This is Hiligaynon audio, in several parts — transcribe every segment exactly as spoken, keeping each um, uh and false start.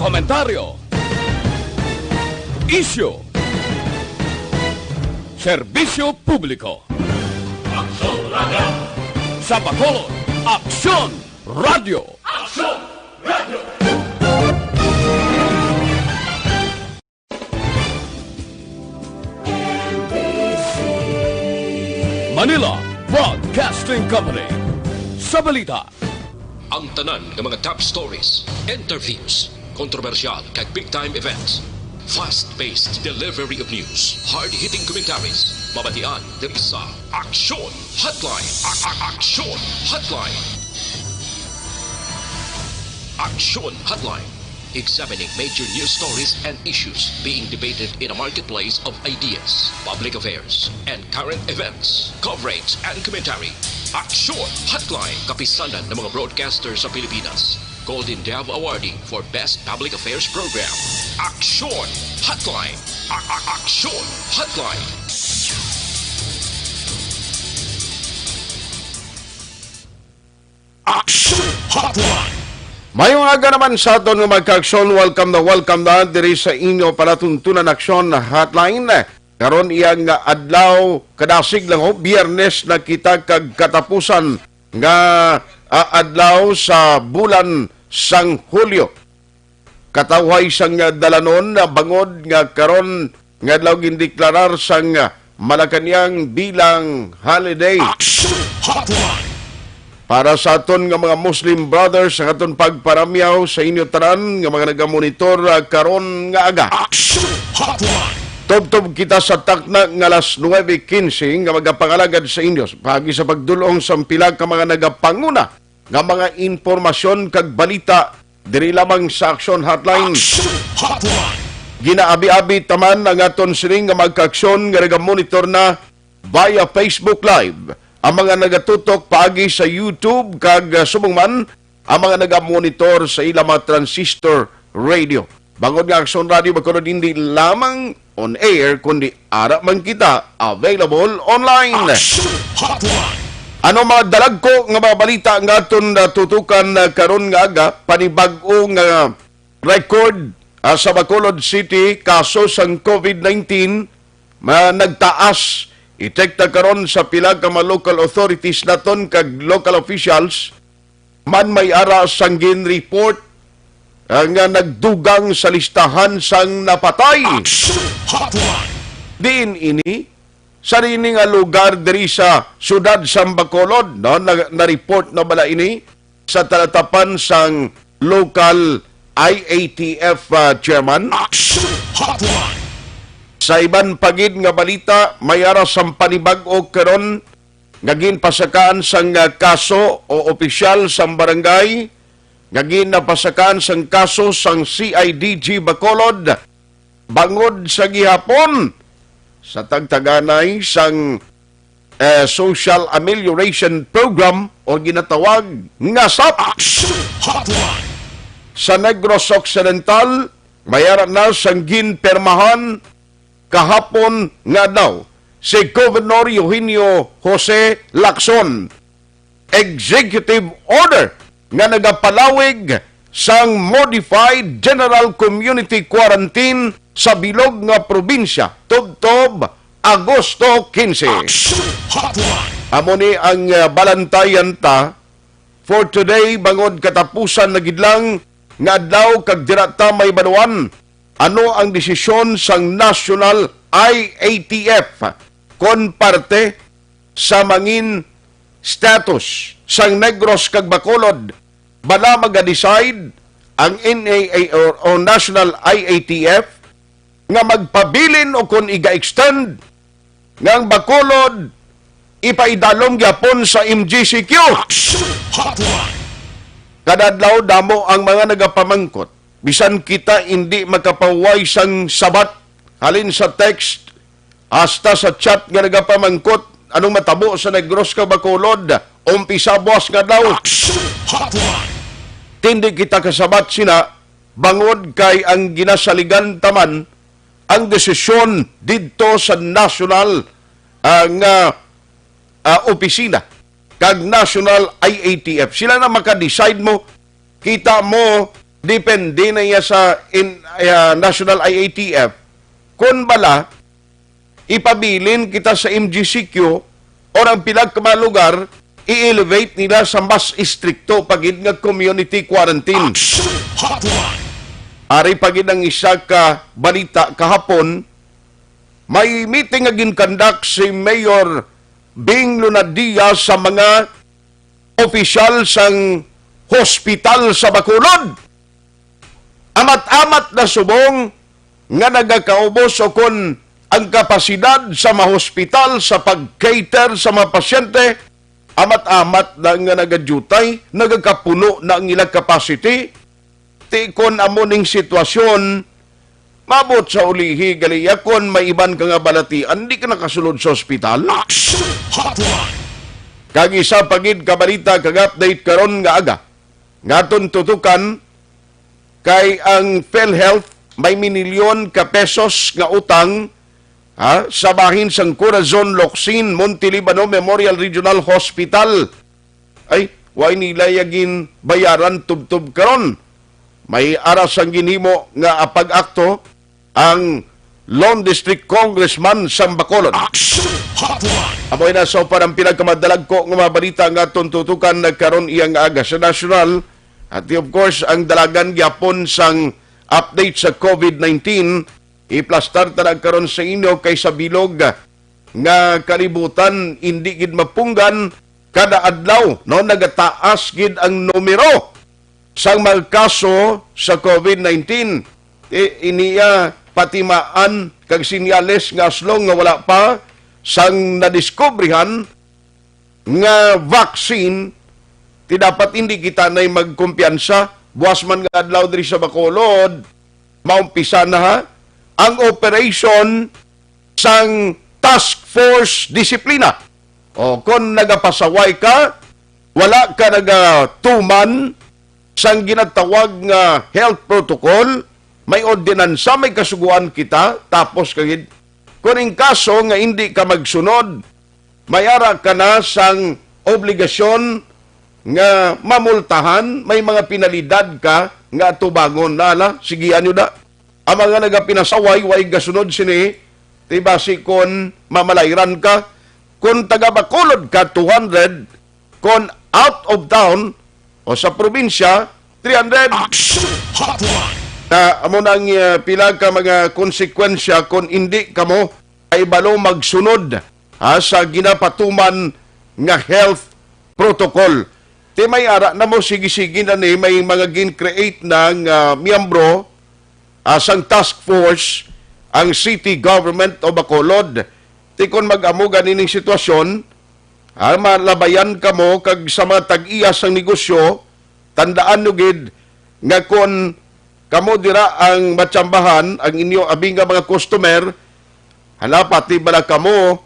Komentaryo. Isyu. Serbisyo publiko. Aksyon Radio. Sa Bacolod, Aksyon Radio. Aksyon Radio. Manila Broadcasting Company. Sa balita. Ang tanan nga mga top stories, interviews, kontrobersyal kag big time events. Fast-paced delivery of news, hard-hitting commentaries. Mabatian diri sa Aksyon Hotline. A- a- Aksyon Hotline. Aksyon Hotline. Examining major news stories and issues being debated in a marketplace of ideas, public affairs, and current events. Coverage and commentary. Aksyon Hotline. Kapisanan ng mga broadcaster sa Pilipinas. Golden Dove Awardee for Best Public Affairs Program. Aksyon Hotline. A- a- Aksyon Hotline. Aksyon Hotline. Mayong aga naman sa aton nga mga ka-aksyon. Welcome na welcome na diri sa inyo palatuntunan Aksyon Hotline. Karon iyang adlaw, kadasig lang, oh, Biyernes na kita kag katapusan nga, ah, adlaw sa bulan sang Hulyo. Katawhay sang dalanon, ah, bangod nga karon nga adlaw gindeklarar sang, ah, Malacañang bilang holiday. Aksyon Hotline. Para sa aton nga mga Muslim brothers, ang aton pagparamyaw sa inyo tanan nga mga nagamonitor, ah, karon nga aga. Aksyon Hotline. Tubtob kita sa takna nga alas nuebe quince nga magapangalagad sa inyo paagi sa pagdul-ong sang pila ka mga nagapanguna nga mga impormasyon kag balita diri lamang sa Aksyon Hotline. Aksyon Hotline. Ginaabi-abi taman ang aton sining nga mga ka-aksyon nga nagamonitor na via Facebook Live, ang mga nagatutok paagi sa YouTube, kag, ah, subong man ang mga nagamonitor sa ila mga transistor radio. Bangod nga Aksyon Radio Bacolod hindi lamang on air, kundi ara man kita available online. Aksyon Hotline. Ano mga dalagko nga mga balita nga aton natutukan, ah, karon nga aga? Panibag-o nga record, ah, sa Bacolod City, kaso sang COVID nineteen nga nagtaas. I-check ta karon sa pila ka mga local authorities naton kag local officials man may ara sang gin-report, ah, nga nagdugang sa listahan sang napatay. Aksyon Hotline. Diin ini? Sa ini nga lugar diri sa siyudad sang Bacolod, no? Na, na-report na bala ini sa talatapan sang local I A T F, ah, chairman? Aksyon Hotline. Sa iban pa gid nga balita, may ara sang panibag-o karon nga ginpasakaan sang, ah, kaso o opisyal sang barangay nga ginapasakaan sang kaso sang C I D G Bacolod bangod sa gihapon sa tagtaganay sang, eh, Social Amelioration Program o ginatawag nga sap. Action Hotline. Sa Negros Occidental, may ara na sang ginpirmahan kahapon nga adlaw si Governor Eugenio Jose Lacson, executive order nga nagapalawig sang modified general community quarantine sa bilog nga probinsya tubtob Agosto quince. Action Hotline. Amo ni ang, uh, balantayan ta for today, bangod katapusan na gid lang nga adlaw, kag dira ta may banuan ano ang desisyon sang National I A T F kon parte sa mangin status sang Negros kag Bacolod. Bala maga-decide ang N A A or, o National I A T F nga magpabilin o kon iga-extend nga ang Bacolod ipaidalom gyapon sa M G C Q. Action Hotline. Kada adlaw damo ang mga nagapamangkot. Bisan kita indi makapahuway sang sabat, halin sa text hasta sa chat nga nagapamangkot, anong matabo sa Negros kag Bacolod, umpisa buwas nga adlaw. Action Hotline. Tindi kita kasabat sina, bangod kay ang ginasaligan ta man ang desisyon didto sa nasyonal, ah, nga, ah, opisina kag National I A T F. Sila na maka-decide mo, kita mo, depende na iya sa in, ah, National I A T F. Kung bala, ipabilin kita sa M G C Q or ang pila ka mga lugar, i-elevate nila sa mas istrikto pa gid nga community quarantine. Action Hotline. Ari pa gid ang isa ka balita kahapon, may meeting nga ginkandak si Mayor Bing Lunadia sa mga opisyal sang hospital sa Bacolod. Amat-amat na subong nga nagakaubos o kon ang kapasidad sa mga hospital sa pag-cater sa mga pasyente, amat-amat na nga nagadutay, nagakapuno na ang ilang capacity. Ti kon amo ning sitwasyon, mabot sa ulihi, gali, ya kon may iban ka nga balatian, di ka nakasulod sa ospital. Action Hotline. Kag isa pa gid ka balita kag update karon nga aga, nga aton tutukan, kay ang PhilHealth may minilyon ka pesos nga utang, ha, sa bahin sang Corazon Locsin Montelibano Memorial Regional Hospital. Ay, way nila ya ginbayaran tubtob karon. May ara sang ginhimo nga pag-akto ang Lone District Congressman sang Bacolod. Action Hotline. Amo na sa parang pinagkamadalagko nga mga balita nga aton tutukan karon iya nga aga sa nasyonal. At of course, ang dalagan gyapon sang update sa COVID nineteen, iplastar ta na karon sa inyo kay sa bilog nga kalibutan, indi gid mapunggan kada adlaw, no, nagataas gid ang numero sang mga kaso sa COVID nineteen. I-, iniya patimaan kag sinyales nga aslong nga wala pa sang nadiskubrihan nga vaccine, ti dapat hindi kita na'y magkumpiyansa. Buwas man nga adlaw diri sa Bacolod, maumpisa na, ha, ang operation sang Task Force Disiplina. O, kon nagapasaway ka, wala ka nagatuman sang ginatawag nga health protocol, may ordinansa, may kasugoan kita, tapos kagid, kung in kaso nga hindi ka magsunod, may ara ka na sang obligasyon nga mamultahan, may mga penalidad ka nga atubangon. Na, ala, sige, ano na? Ang mga nagapinasaway, way gasunod sini, ti basi kon mamalayran ka. Kon taga Bacolod ka, two hundred, kon out of town o sa probinsya, three hundred. Action Hotline. Na amo na ang, uh, pila ka mga konsekwensya kon indi kamo ay balo magsunod, ha, sa ginapatuman nga health protocol. Ti may ara na mo, sige-sige na ni, may mga gin-create na nga miyembro, ah, sang task force ang City Government o Bacolod. Ti kon mag-amo gani ning sitwasyon, ah, malabayan kamo kag sa mga tag-iya sang negosyo, tandaan nyo gid nga kon kamo dira ang matsambahan, ang inyo abi nga mga customer, hala, pati bala kamo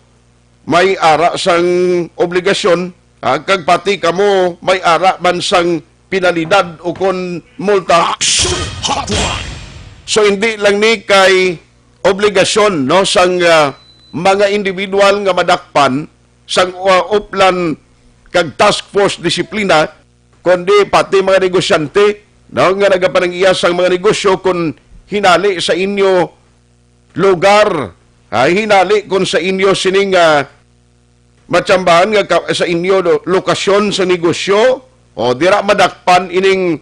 may ara sang obligasyon, ha, kag pati kamo may ara man sang penalidad o kon multa. Action Hotline. So, hindi lang ni kay obligasyon, no, sang, ah, mga individual nga madakpan sang, ah, uplan kag task force disiplina, kundi pati mga negosyante, no, nga nagapanag-iya sang mga negosyo, kun hinali sa inyo lugar, ay hinali kun sa inyo sining, ah, matsambahan nga ka-, sa inyo lo-, lokasyon sa negosyo, o dira madakpan ining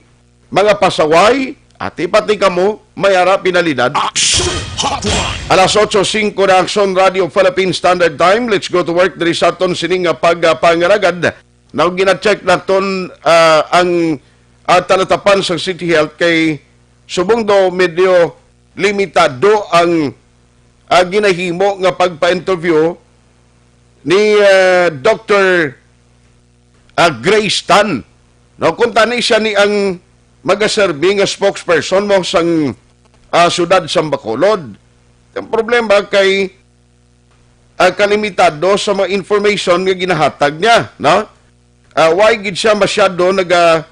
mga pasaway, ati pati kamo may ara penalidad. Action Hotline. Alas otso singko na, Action Radio Philippine Standard Time. Let's go to work diri sa aton sining nga pagpangaragad. Now, gina-check naton, ah, ang, ah, talatapan sa City Health kay subong daw medyo limitado ang, ah, ginahimo nga pagpa-interview ni, ah, Doctor, ah, Grace Tan. No, kung tani siya ni ang magaserbi nga spokesperson mo sang, ah, siyudad sang Bacolod. Ang problema kay, ah, kalimitado sa mga information nga ginahatag niya, no? Ah, why gid siya masyado naga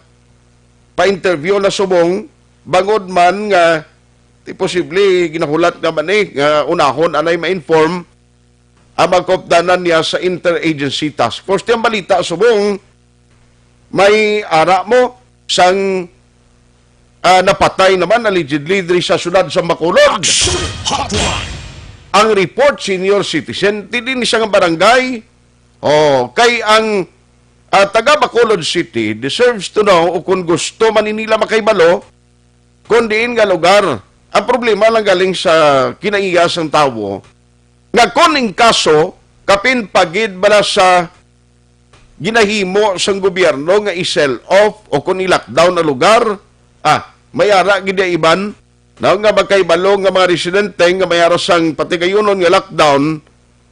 pa-interview na subong, bangod man nga ti posible ginahulat nga man eh, nga unahon anay ma-inform ang mga kaupdanan niya sa Interagency Task Force. Ti ang balita subong, may ara mo sang ah, napatay naman allegedly diri sa siyudad sa Bacolod. Ang report, senior citizen, ti din siya nga barangay. Oh, kay ang, ah, taga Bacolod City deserves to know, o kung gusto man nila makahibalo kung diin nga lugar. Ang problema lang galing sa kinaiya sang tawo nga kung ning kaso kapin pagid bala sa ginahimo sang gobyerno nga i-sell off o kung i-lockdown ang lugar, ah, may ara gid ang iban, no, nga magkahibalo nga mga residente nga may ara sang patigayunon nga lockdown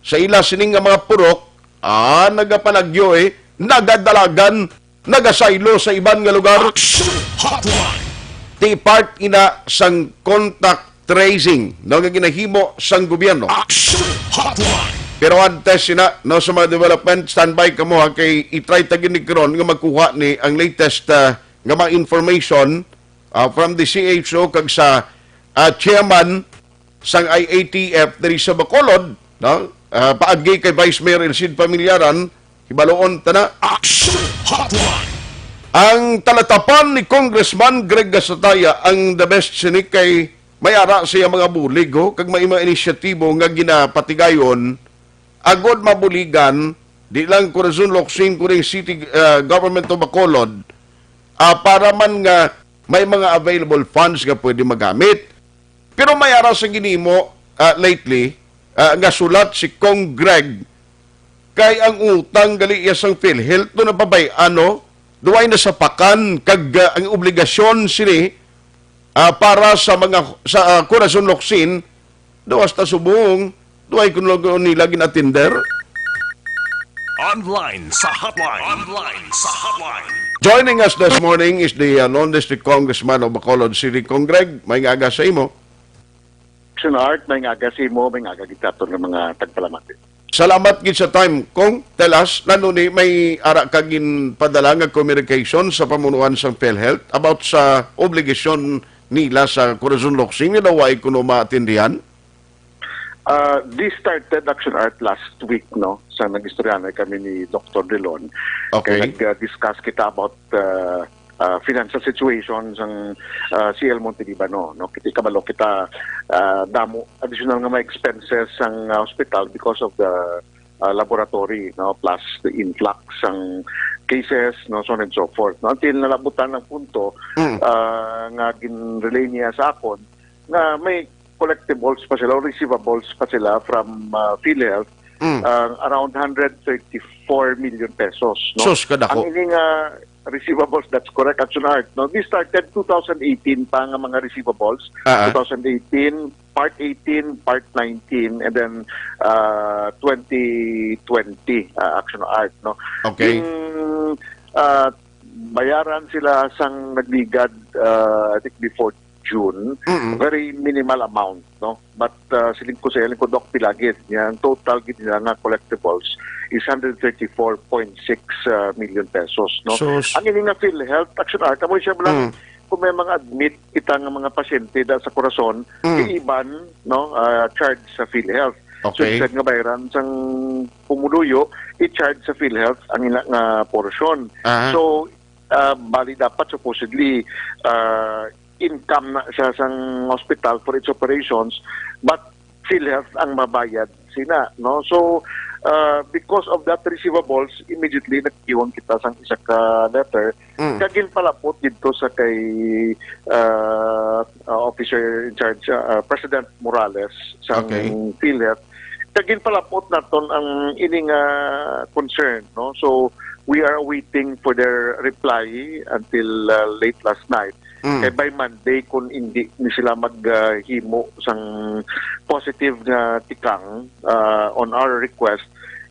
sa ila sining nga mga purok, ah, nagapanagyo, eh, nagadalagan, nagasaylo sa iban nga lugar. Action Hotline. Ti part ina sang contact tracing, no, nga ginahimo sang gobyerno. Action Hotline. Pero antes sina, no, sa mga development, standby kamo ha, kay i-try ta gid ni karon nga magkuha ni ang latest, ah, nga mga information, ah, from the C H O kag sa, ah, chairman sang I A T F diri sa Bacolod, no? Ah, paagi kay Vice Mayor El Cid Familiaran, hibaluon ta na. Action Hotline. Ang talatapan ni Congressman Greg Gasataya ang the best sini kay may ara siya mga bulig, ho, kag may mga inisyatibo nga ginapatigayon agod mabuligan di lang Corazon Locsin kuning City, ah, Government of Bacolod, ah, para man nga may mga available funds nga pwede magamit. Pero may ara sa ginimo, ah, lately, ah, nga sulat si Cong Greg kay ang utang gali iya sang PhilHealth no napabay-an, no? Duway nasapakan kag, ah, ang obligasyon sini, ah, para sa mga sa, ah, Corazon Locsin, daw hasta subong, duway kuno nila gin-atender. Online sa hotline. Online sa hotline. Joining us this morning is the, uh, non-district congressman of Bacolod City. Cong Greg, may nga aga sa imo. Action Art, may nga aga sa imo, may nga aga gid sa aton nga mga tagpalamati. Salamat gid sa time. Kong, tell us, nano ni may ara ka ginpadala nga communication sa pamunuan sang PhilHealth about sa obligasyon nila sa Corazon Locsin nga daw wa kuno maatindihan? Ah, this started, Action Art, last week, no? Sa nag-istoryahanay kami ni Doktor Delon. Okay. Kay nag-discuss kita about, ah, ah, financial situation sang, ah, C L Montelibano, no? Kita, kabalo kita, ah, damo additional nga mga expenses sang, ah, hospital because of the, ah, laboratory, no? Plus the influx sang cases, no? So on and so forth, no? Until nalabutan ang punto, Mm. ah, nga gin-relay niya sa akon nga may collectibles pa sila o receivables pa sila from, ah, PhilHealth, Mm. ah, around hundred thirty-four million pesos, no? Sus, kadako. Ang ini nga receivables, that's correct, Action Art, no? This started two thousand eighteen pa nga mga receivables. Ah, ah. Two thousand eighteen, Part eighteen, Part nineteen, and then, ah, twenty twenty, ah, Action Art, no? Okay. Yung, ah, bayaran sila sang nagligad, ah, I think before June, Mm-mm. very minimal amount, no? But, uh, siling ko sa iya, ko, Doc, pila gid niya, ang total gid nila nga collectibles is hundred thirty-four point six, uh, million pesos, no? Sus. Ang ini nga PhilHealth, Action Art, amo siya lang, Mm. kung may mga admit kita nga mga pasyente da sa Corazon, Mm. yung iban, no, uh, charge sa PhilHealth. So, Okay. instead nga bayaran sang pumuluyo, i-charge sa PhilHealth ang ina nga portion. Aha. So, uh, bali dapat supposedly, uh, income na siya sang hospital for its operations, but PhilHealth ang mabayad sina, no? So, uh, because of that receivables, immediately nagkiwang kita sang isa ka letter, Mm. kag ginpalapot didto sa kay, uh, uh, officer in charge, uh, uh, President Morales sang Okay. PhilHealth. Kag ginpalapot naton ang ining, uh, concern, no? So, we are waiting for their reply until, uh, late last night. Mm. Kay by Monday, kung hindi ni sila mag, ah, himo sang positive nga tikang, ah, on our request,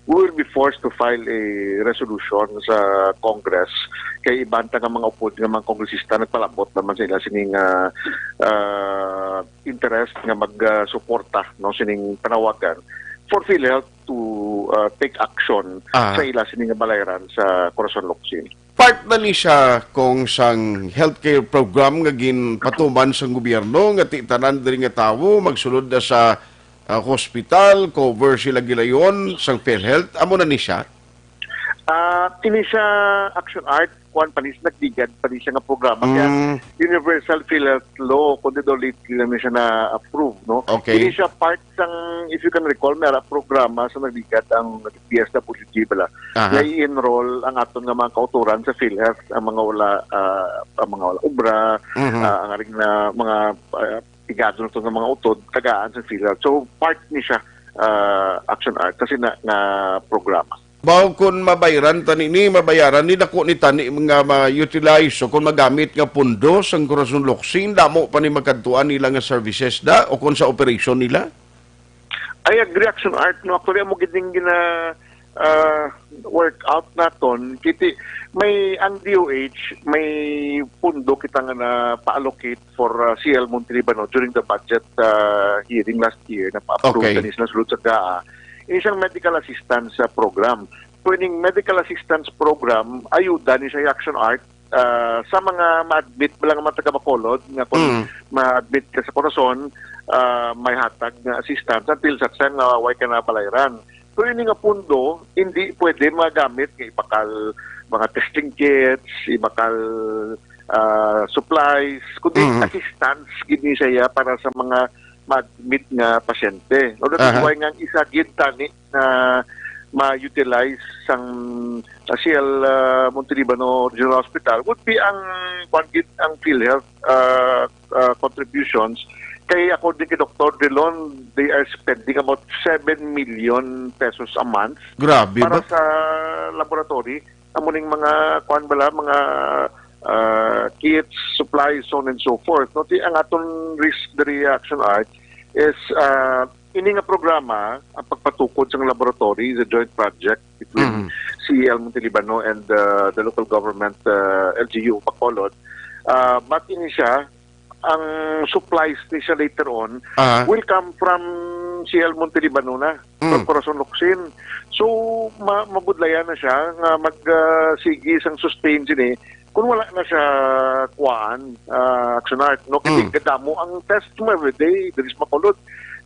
we will be forced to file a resolution sa Congress. Kay iban ta nga mga upod nga mga kongresista, nagpalabot naman sa ila sining, ah, ah, interest nga mag, ah, suporta, no, sining panawagan for PhilHealth to, ah, take action Ah. sa ila sining nga balayran sa Corazon Locsin. Part na ni siya kung sang healthcare program nga ginpatuman sang gobyerno nga ti tanan diri nga tawo magsulod na sa, ah, hospital, cover sila gilayon sang PhilHealth? Amo na ni siya? Ah, kini siya, Action Art, kuan pa ni, nagligad pa ni siya nga programa. Kaya Mm. Universal PhilHealth Law, kundi daw lately lang ni siya na-approve, no? Okay. Hindi siya part sang, if you can recall, may ara programa sa nagligad ang D S W G bala. Aha. Na i-enroll ang aton nga mga kauturan sa PhilHealth, ang mga wala, ah, ang mga wala obra, Mhm. ah, ang aring na mga, ah, pigado na to nga mga utod, tagaan sa PhilHealth. So, part ni siya, ah, Action Art, kasi na, nga programa. Baw kun mabayran tani ni, mabayaran ni, dako ni tani nga ma-utilize o kun magamit nga pundo sang Corazon Locsin, damo pa ni magkadtuan nila nga services da o kun sa operation nila? I agree, Action Art, no? Actually, amo gid ning gina, ah, work out naton. Kiti, may ang D O H, may pundo kita nga na-allocate for, ah, C L Montelibano during the budget, ah, hearing last year, na pa-approve Okay. na ni sila sulod sa gaa. Ini siyang medical assistance, ah, program. So, ining medical assistance program, ayuda ni sa Action Art, ah, sa mga ma-admit ba lang mga taga Bacolod, nga kung Mm. ma-admit ka sa Corazon, ah, may hatag nga assistance until sa time nga way ka na balayran. So, ini nga pundo, hindi pwede magamit nga ibakal mga testing kits, ibakal, ah, supplies, kundi Mm. assistance gid ni siya para sa mga ma-admit nga pasyente. No, that is Aha. why nga ang isa gid tani na ma-utilize sang, ah, C L, ah, Montelibano Regional Hospital would be ang, kwan gid, ang PhilHealth, ah, ah, contributions. Kay according kay Doctor Delon, they are spending about seven million pesos a month Grabe para ba? sa laboratory. Amo ning mga, kwan bala, mga, ah, kits, supplies, so on and so forth. No? Ti, ang aton risk the reaction art is, ah, ini nga programa, ang pagpatukod sang laboratory, the joint project between Mhm. C E L Montelibano and, uh, the local government, uh, L G U Bacolod. Uh, but ini siya, ang supplies ni siya later on Ah. will come from C E L Montelibano na, Mm. from Corazon Locsin. So, ma-, mabudlayan na siya nga mag, uh, sige sang sustain sini kung wala na siya kuan, ah, Action Art, no? Kasi Mm. kadamo ang test mo everyday, diri sa Bacolod.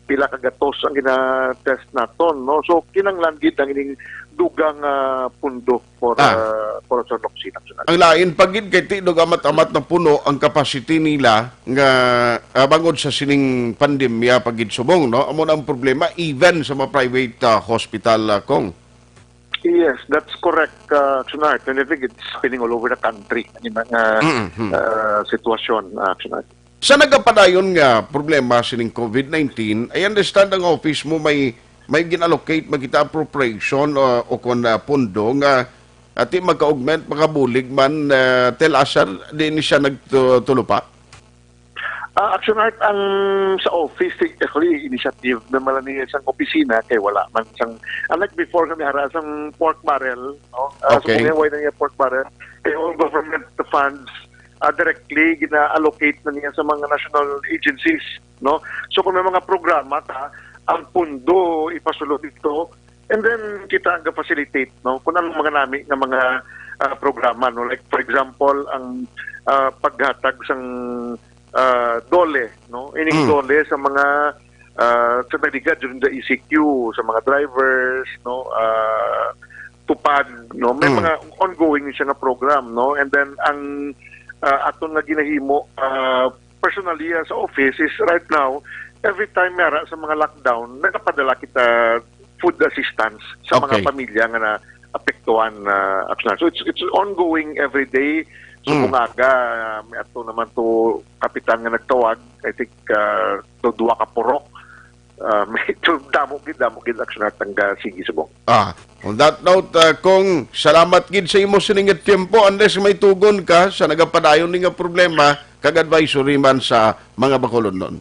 Pila ka gatos ang gina-test naton, no? So, kinahanglan gid ang ining dugang, ah, pundo for, Ah. ah, Corazon Locsin, Action Art. Ang lain pa gid kay ti, dug amat-amat na puno ang capacity nila nga, ah, bangod sa sining pandemya pa gid subong, no? Amo na ang problema even sa mga private, ah, hospital, ah, Kong. Yes, that's correct, uh, Action Art. And I think it's happening all over the country, yung mga, Mm, mm. uh, sitwasyon, uh, Action Art. Sa nagapadayon nga problema sining COVID nineteen, I understand ang office mo may, may gin-allocate, may kita appropriation, uh, o kon, uh, pondo nga ati magka-augment, makabulig man, uh, till asar, di ni siya nagtulupa? Ah, Action Art ang sa office, actually, initiative naman lang niya sang opisina, kay wala man sang, unlike before kami ara sang pork barrel, no? Ah, Okay. Subong niya, wala na niya pork barrel. Kay all government funds, ah, directly gina-allocate na niya sa mga national agencies, no? So, kung may mga programa ta, ang pundo ipasulod dito, and then kita ang facilitate, no? Kung anong mga nami nga mga, ah, programa, no? Like, for example, ang, ah, paghatag sang, ah, DOLE, no? Ining Mm. DOLE sa mga, ah, sa nagligad during the E C Q, sa mga drivers, no? Ah, tupad, no? May Mm. mga ongoing siya nga program, no? And then ang, ah, aton nga ginahimo, ah, personally, ah, sa office is right now, every time may ara sa mga lockdown, nagapadala kita food assistance sa mga Okay. pamilya nga naapektuhan, ah, Action Art. So it's, it's ongoing every day. So Mm. kung aga, ah, may ato naman to kapitan nga nagtawag, I think, ah, to duha ka purok. Ah, may to damo gid, damo gid Action Art ang, ah, sige subong. Ah, on that note, ah, Kong, salamat gid sa imo sining nga tiyempo, unless may tugon ka sa nagapadayon ni nga problema kag advisory man sa mga Bacolodnon.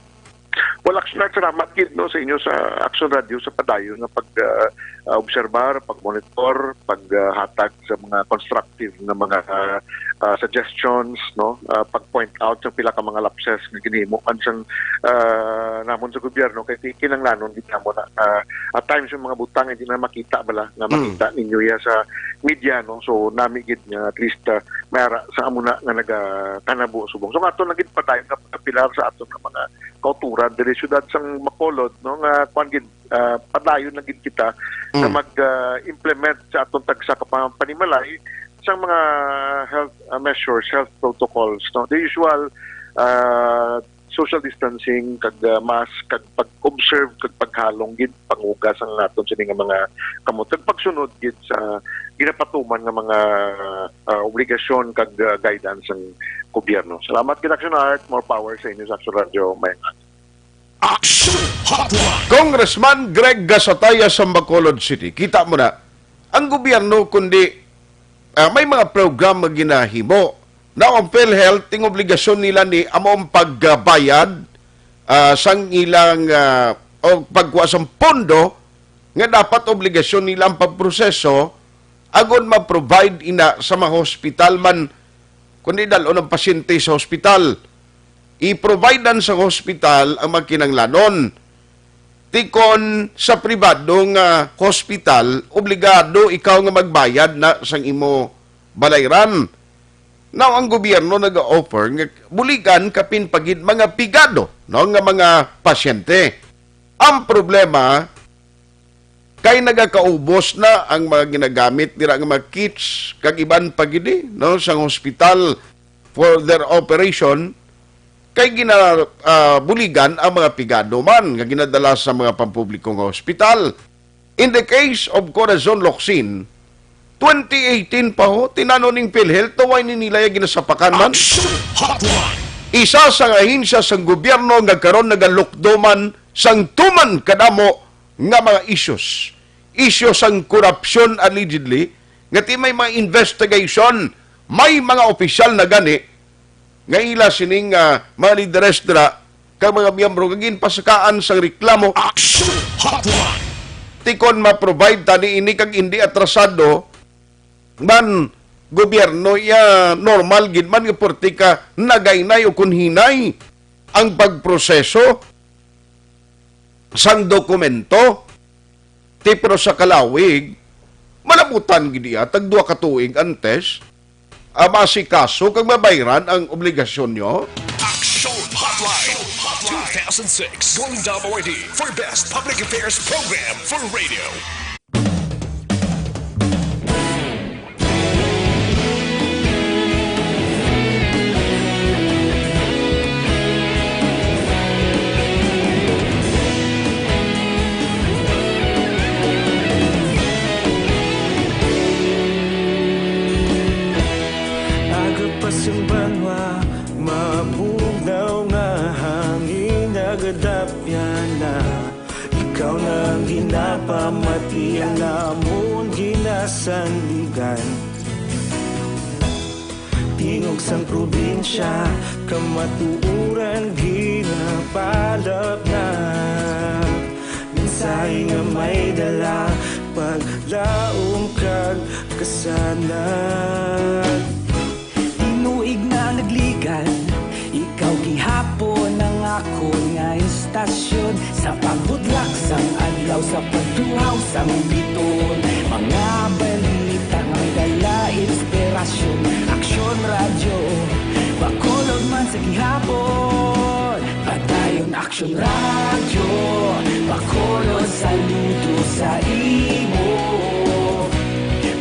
Well, Action Art, salamat gid, no, sa inyo sa Action Radio sa padayon nga pag, ah, ah, obserbar, pag-monitor, pag, ah, hatag sa mga constructive nga mga, ah, ah, suggestions, no, ah, pag-point out sa pila ka mga lapses nga ginhimo man sang, ah, namon sa gobyerno, kay ti-, kinahanglanon gid namo na, ah, at times yung mga butang hindi na makita bala nga Mm. makita ninyo ya sa media, no? So, nami gid nga at least, ah, may ara sa amo na nga nagakanabo subong. So, ato na gid padayon nga pagkapilar sa aton nga mga kauturan diri syudad sang Bacolod, no? Nga kwan gid, ah, padayon na gid kita na Mm. mag, ah, implement sa aton tagsa ka pa-, panimalay sang mga health, ah, measures, health protocols, no? The usual, ah, social distancing, kag, ah, mask, kag pag-observe, kag paghalong gid, panghugas ang naton sini nga mga kamot, kag pagsunod gid sa ginapatuman nga mga, ah, obligasyon kag, ah, guidance sang gobyerno. Salamat gid, Action Art. More power sa inyo sa Action Radio. Mayang adlaw. Action Hotline. Congressman Greg Gasataya sa Bacolod City, kita mo na, ang gobyerno, kundi, ah, may mga program nga ginahimo. Now, ang PhilHealth, ting obligasyon nila ni amo ang pagbayad, ah, sang ilang, ah, o pagkuha sang pondo nga dapat obligasyon nila ang pagproseso agon ma-provide ina sa mga hospital man, kundi dal-on ang pasyente sa hospital. I-providean sa hospital ang mga kinahanglanon. Ti kon sa pribado nga hospital, obligado ikaw nga magbayad na sang imo balayran. Now, ang gobyerno nag-offer nga buligan kapin pa gid mga pigado, no, nga mga pasyente. Ang problema, kay nagakaubos na ang mga ginagamit dira nga mga kits kag iban pa gid, eh, no, sang hospital for their operation, kay gina-, ah, buligan ang mga pigado man nga ginadala sa mga pampubliko nga hospital. In the case of Corazon Locsin, twenty eighteen pa ho, tinano ning PhilHealth, taway ni nila yung ginasapakan man. Action Hotline. Isa sang ahensya sang gobyerno nga karon nagalukdo man sang tuman kadamo nga mga issues. Isyu sang korupsyon, allegedly, nga ti may mga investigation, may mga opisyal na gani nga ila sining, ah, mga lideres dira kag mga miyembro nga ginpasakaan sang reklamo. Action Hotline. Ti kon ma-provide tani ini kag hindi atrasado, man gobyerno, iya normal gid man nga porti ka nagaynay o kun hinay ang pagproseso sang dokumento. Ti pero sa kalawig, malabutan gid iya tag duha ka tuig antes, ah, maasikaso kag mabayran ang obligasyon nyo. Action Hotline two thousand six Golden Dome Awardee for Best Public Affairs Program for Radio. Aga pa sing banwa, mabugnaw nga hangin, nagadapyan na. Ikaw na ang ginapamati, ang amon ginasandigan. Tingog sang probinsya, kamatuoran ginapalapnap. Mensahe nga may dala, paglaom kag kasanag. Tinuig na nagligan, ikaw gihapon ang akon nga istasyon. Sa pagbudlak sang adlaw, sa pagtuhaw sang bituon, mga balita nga may dala inspirasyon. Aksyon Radyo, Bacolod man sa gihapon. Padayon Aksyon Radyo, Bacolod, saludo sa imo.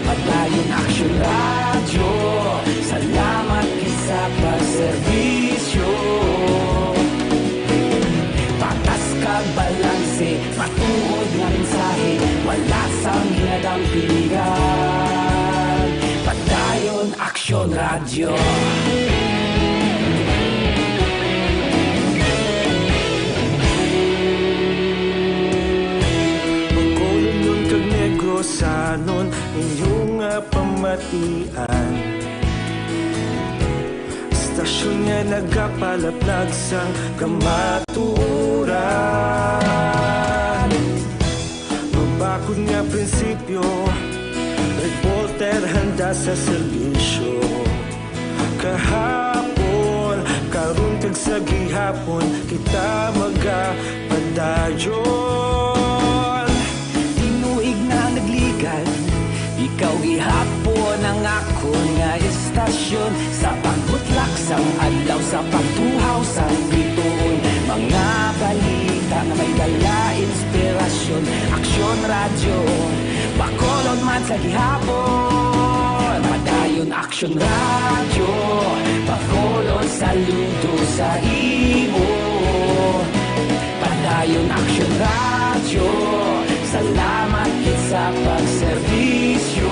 Padayon Aksyon Radyo, salamat gid sa pagserbisyo. Patas kag balanse, matuod nga mensahe, wala sang ginadampingan. Padayon Aksyon Radyo. Bacolodnon kag Negrosanon, inyo nga pamatian. Istasyon nga nagapalaplag sang kamatuoran. Mabakod nga prinsipyo, reporter handa sa serbisyo. Kahapon, karon kag sa gihapon, kita magapadayon. Tinuig na nagligan, ikaw gihapon ang akon nga istasyon. Sa pagbutlak sang adlaw, sa pagtuhaw sang bituon, mga balita nga may dala inspirasyon. Aksyon Radyo, Bacolod man sa gihapon. Padayon Action Radyo, Bacolod, saludo sa imo. Padayon Action Radyo, salamat gid sa pagserbisyo.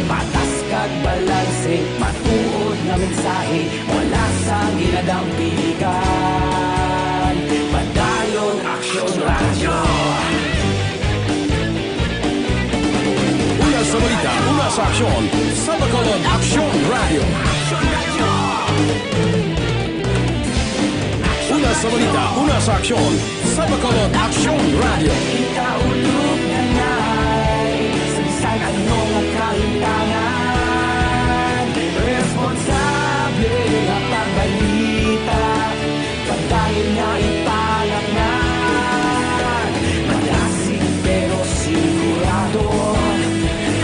Patas kag balanse, matuod nga mensahe, wala sang ginadampigan. Padayon Action Radyo. Una sa balita, una sa aksyon, sa Bacolod Action Radio. Una sa balita, una sa aksyon, sa Bacolod Action Radio. Ikaulog na nay, sa bisan ano nga kahintangan, responsable nga pagbalita. Padayon nga ipangatngan, malasig pero sigurado,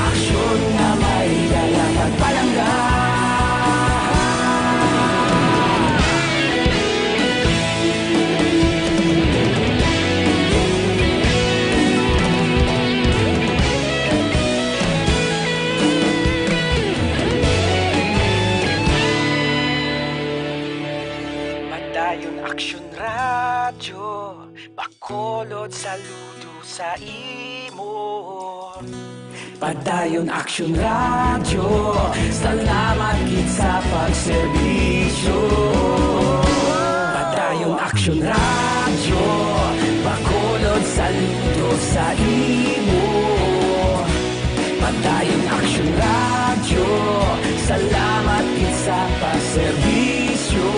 aksyon nga may dala kag palangga. Padayon Aksyon Radyo, Bacolod, saludo sa imo. Padayon Aksyon Radyo, salamat gid sa pagserbisyo. Padayon Aksyon Radyo, Bacolod, saludo sa imo. Padayon Aksyon Radyo, salamat gid sa pagserbisyo.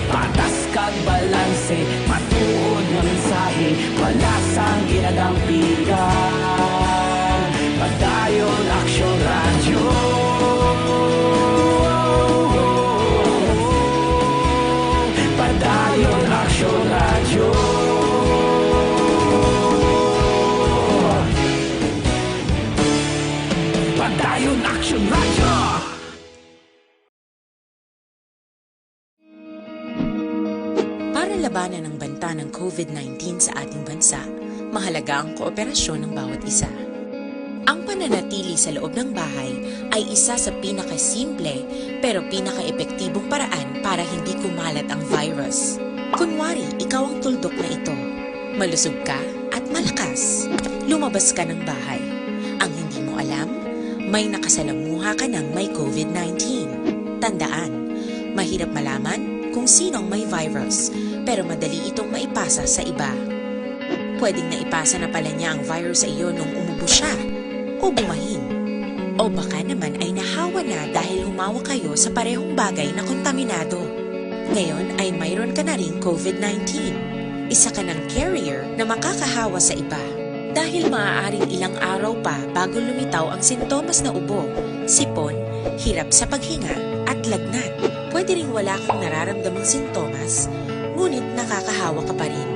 Patas kag balanse, matuod nga mensahe, wala sang ginadampigan. Padayon Aksyon Radyo. Padayon Aksyon Radyo. Padayon Aksyon Radyo. Para labanan ang banta ng COVID nineteen sa ating bansa, mahalaga ang kooperasyon ng bawat isa. Ang pananatili sa loob ng bahay ay isa sa pinakasimple pero pinakaepektibong paraan para hindi kumalat ang virus. Kunwari, ikaw ang tuldok na ito. Malusog ka at malakas. Lumabas ka ng bahay. Ang hindi mo alam, may nakasalamuha ka ng may COVID nineteen. Tandaan, mahirap malaman kung sino ang may virus, pero madali itong maipasa sa iba. Pwedeng naipasa na pala niya ang virus sa iyo nung umubo siya o bumahin. O baka naman ay nahawa na dahil humawa kayo sa parehong bagay na kontaminado. Ngayon ay mayroon ka na ring COVID nineteen. Isa ka ng carrier na makakahawa sa iba. Dahil maaaring ilang araw pa bago lumitaw ang sintomas na ubo, sipon, hirap sa paghinga, at lagnat. Pwede ring wala kang nararamdamang sintomas, ngunit nakakahawa ka pa rin.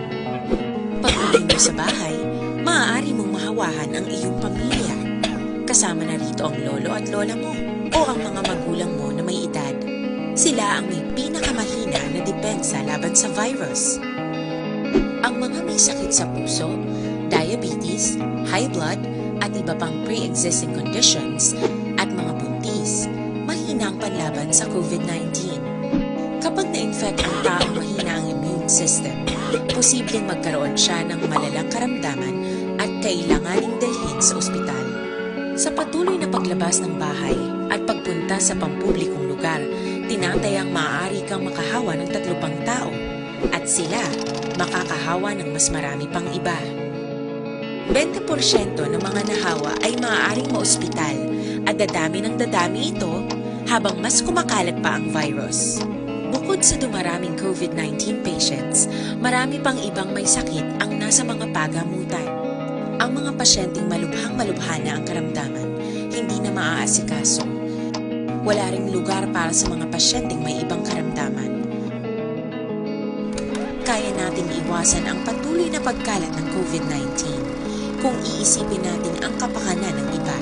Pag-uwi mo sa bahay, maaari mong mahawahan ang iyong pamilya. Kasama na rito ang lolo at lola mo o ang mga magulang mo na may edad. Sila ang may pinakamahina na depensa laban sa virus. Ang mga may sakit sa puso, diabetes, high blood, at iba pang pre-existing conditions, at mga buntis, mahina ang panlaban sa COVID nineteen. Kapag na-infect ang taong mahina ang immune system, posibleng magkaroon siya ng malalang karamdaman at kailanganing dalhin sa ospital. Sa patuloy na paglabas ng bahay at pagpunta sa pampublikong lugar, tinatayang maaari kang makahawa ng tatlo pang tao at sila makakahawa ng mas marami pang iba. Bente porsyento ng mga nahawa ay maaaring maospital at dadami ng dadami ito habang mas kumakalat pa ang virus. Bukod sa dumaraming COVID nineteen patients, marami pang ibang may sakit ang nasa mga pagamutan. Ang mga pasyenteng malubhang-malubha na ang karamdaman, hindi na maaasikaso. Wala ring lugar para sa mga pasyenteng may ibang karamdaman. Kaya nating iwasan ang patuloy na pagkalat ng COVID nineteen kung iisipin natin ang kapakanan ng iba.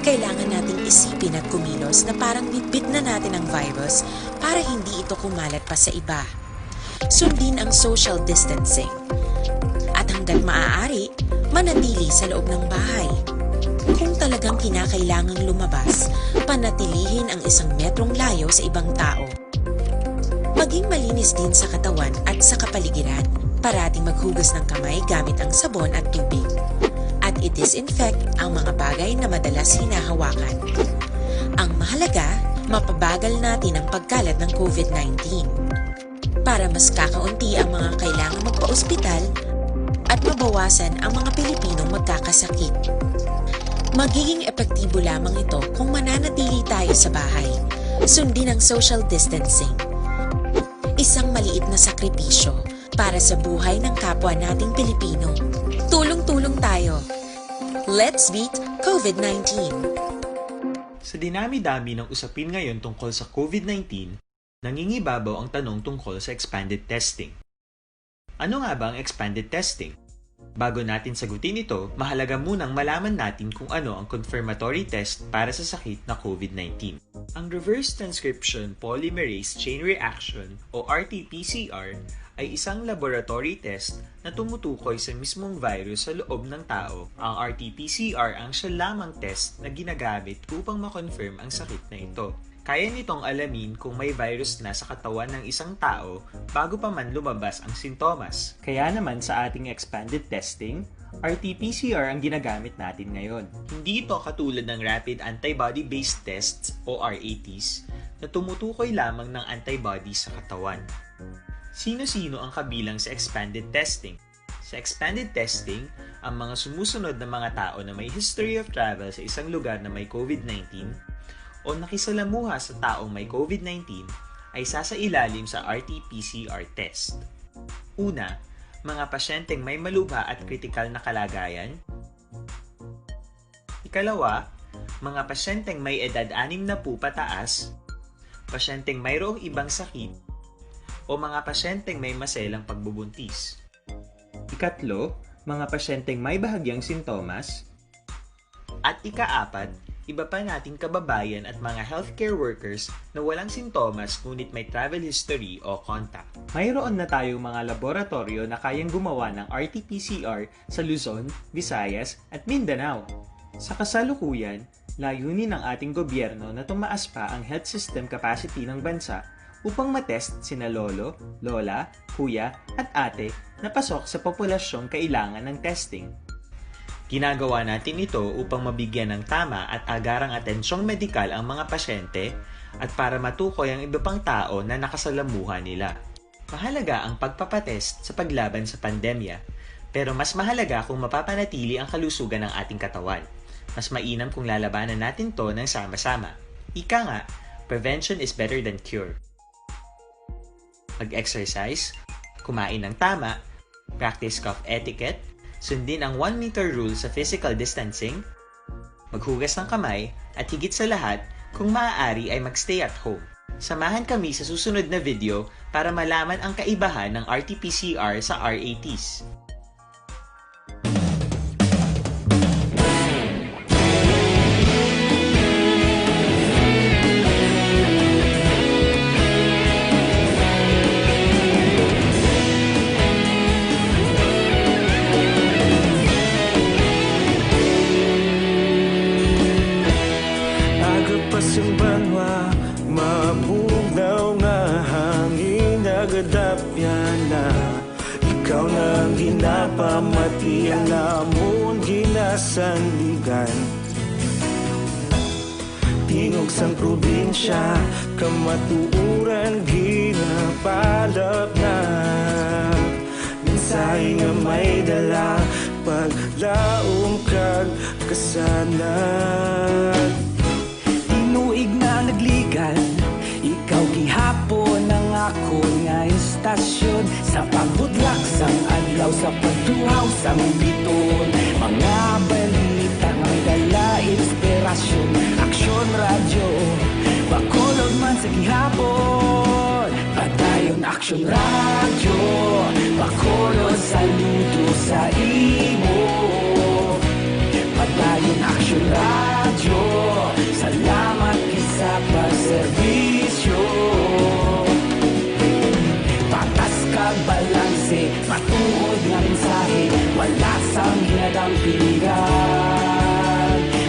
Kailangan nating isipin at kumilos na parang bitbit na natin ang virus para hindi ito kumalat pa sa iba. Sundin ang social distancing. At hanggat maaari, manatili sa loob ng bahay. Kung talagang kinakailangang lumabas, panatilihin ang isang metrong layo sa ibang tao. Maging malinis din sa katawan at sa kapaligiran. Parating maghugas ng kamay gamit ang sabon at tubig. At i-disinfect ang mga bagay na madalas hinahawakan. Ang mahalaga, mapabagal natin ang pagkalat ng COVID nineteen. Para mas kakaunti ang mga kailangang magpa-ospital at mabawasan ang mga Pilipinong magkakasakit. Magiging epektibo lamang ito kung mananatili tayo sa bahay. Sundin ang social distancing. Isang maliit na sakripisyo para sa buhay ng kapwa nating Pilipino. Tulong-tulong tayo. Let's beat COVID nineteen. Sa dinami-dami ng usapin ngayon tungkol sa COVID nineteen, nangingibabaw ang tanong tungkol sa expanded testing. Ano nga ba ang expanded testing? Bago natin sagutin ito, mahalaga munang malaman natin kung ano ang confirmatory test para sa sakit na COVID nineteen. Ang reverse transcription polymerase chain reaction o R T P C R ay isang laboratory test na tumutukoy sa mismong virus sa loob ng tao. Ang R T P C R ang siya lamang test na ginagamit upang ma-confirm ang sakit na ito. Kaya nitong alamin kung may virus na sa katawan ng isang tao bago pa man lumabas ang sintomas. Kaya naman sa ating expanded testing, R T P C R ang ginagamit natin ngayon. Hindi ito katulad ng rapid antibody-based tests o R A Ts na tumutukoy lamang ng antibody sa katawan. Sino-sino ang kabilang sa expanded testing? Sa expanded testing, ang mga sumusunod na mga tao na may history of travel sa isang lugar na may COVID nineteen o nakisalamuha sa taong may COVID nineteen ay sasailalim sa R T P C R test. Una, mga pasyenteng may malubha at kritikal na kalagayan. Ikalawa, mga pasyenteng may edad anim na po pataas, pasyenteng mayroong ibang sakit, o mga pasyenteng may maselang pagbubuntis. Ikatlo, mga pasyenteng may bahagyang sintomas. At ikaapat, iba pa nating kababayan at mga healthcare workers na walang sintomas ngunit may travel history o contact. Mayroon na tayong mga laboratoryo na kayang gumawa ng R T P C R sa Luzon, Visayas, at Mindanao. Sa kasalukuyan, layunin ng ating gobyerno na tumaas pa ang health system capacity ng bansa upang matest sina lolo, lola, kuya, at ate na pasok sa populasyong kailangan ng testing. Ginagawa natin ito upang mabigyan ng tama at agarang atensyong medikal ang mga pasyente at para matukoy ang iba pang tao na nakasalamuha nila. Mahalaga ang pagpapatest sa paglaban sa pandemya, pero mas mahalaga kung mapapanatili ang kalusugan ng ating katawan. Mas mainam kung lalabanan natin 'to ng sama-sama. Ika nga, prevention is better than cure. Mag-exercise, kumain ng tama, practice cough etiquette, sundin ang one meter rule sa physical distancing, maghugas ng kamay, at higit sa lahat, kung maaari ay mag-stay at home. Samahan kami sa susunod na video para malaman ang kaibahan ng R T P C R sa R A Ts. Agapas ang banwa, mabugnaw nga hangin, nagadapyan na. Ikaw na ang ginapamati, ang amon ginasandigan. Tingog sang probinsya, kamatuoran ginapalapnat. Mensahe nga may dala, paglaom kag kasanag. Tinuig na nagligan, ikaw gihapon ang akon nga istasyon. Sa pagbudlak sang adlaw, sa pagtuhaw sang biton, mga balita nga may dala inspirasyon. Aksyon Radyo, Bacolod man sa gihapon. Padayon Aksyon Radyo, Bacolod, saludo sa imo. Padayon Aksyon Radyo, salamat gid sa pagserbisyo. Patas kag balanse, matuod nga mensahe, wala sang ginadampingan.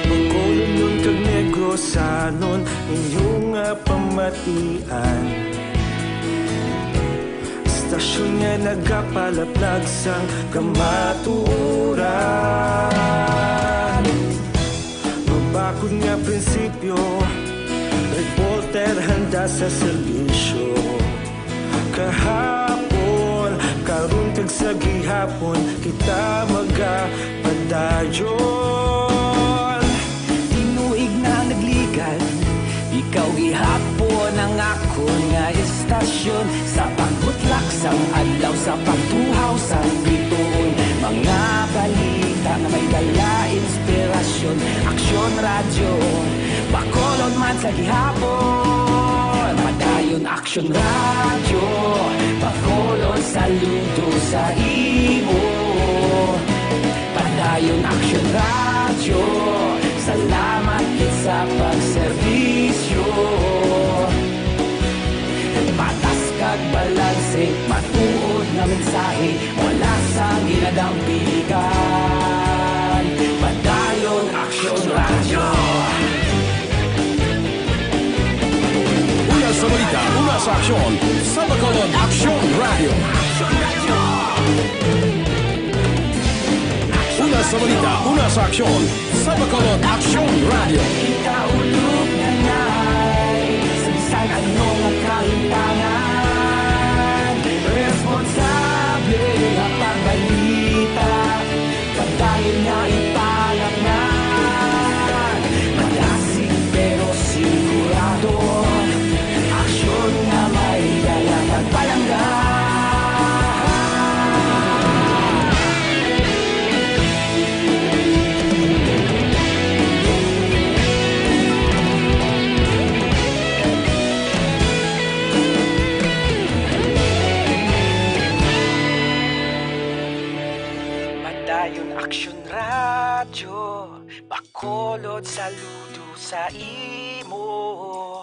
Bacolodnon kag Negrosanon, inyo nga pamatian. Istasyon nga nagapalaplag sang kamatuoran. Mabakod nga prinsipyo, reporter handa sa serbisyo. Kahapon, karon kag sa gihapon, kita magapadayon. Tinuig na nagligad, ikaw gihapon ang akon nga istasyon. Sa pagbutlak sang adlaw, sa pagtuhaw sang bituon, mga balita nga may dala inspirasyon. Aksyon Radyo, Bacolod man sa gihapon. Padayon Aksyon Radyo, Bacolod saludo sa imo. Padayon Aksyon Radyo, salamat gid sa pagserbisyo. Patas kag balanse, matuod nga mensahe, wala sang ginadampigan. Padayon Aksyon Radyo. Una sa balita, una sa aksyon, sa Bacolod Aksyon Radyo. Una sa balita, una sa aksyon, sa Bacolod Aksyon Radyo. Kita ulog nanay sa bisan ano nga kahimtangan. Responsable nga pagbalita, padayon nga ipalapngan. Malasig pero sigurado, aksyon nga may dala kag palangga. Padayon Aksyon Radyo, Bacolod saludo sa imo.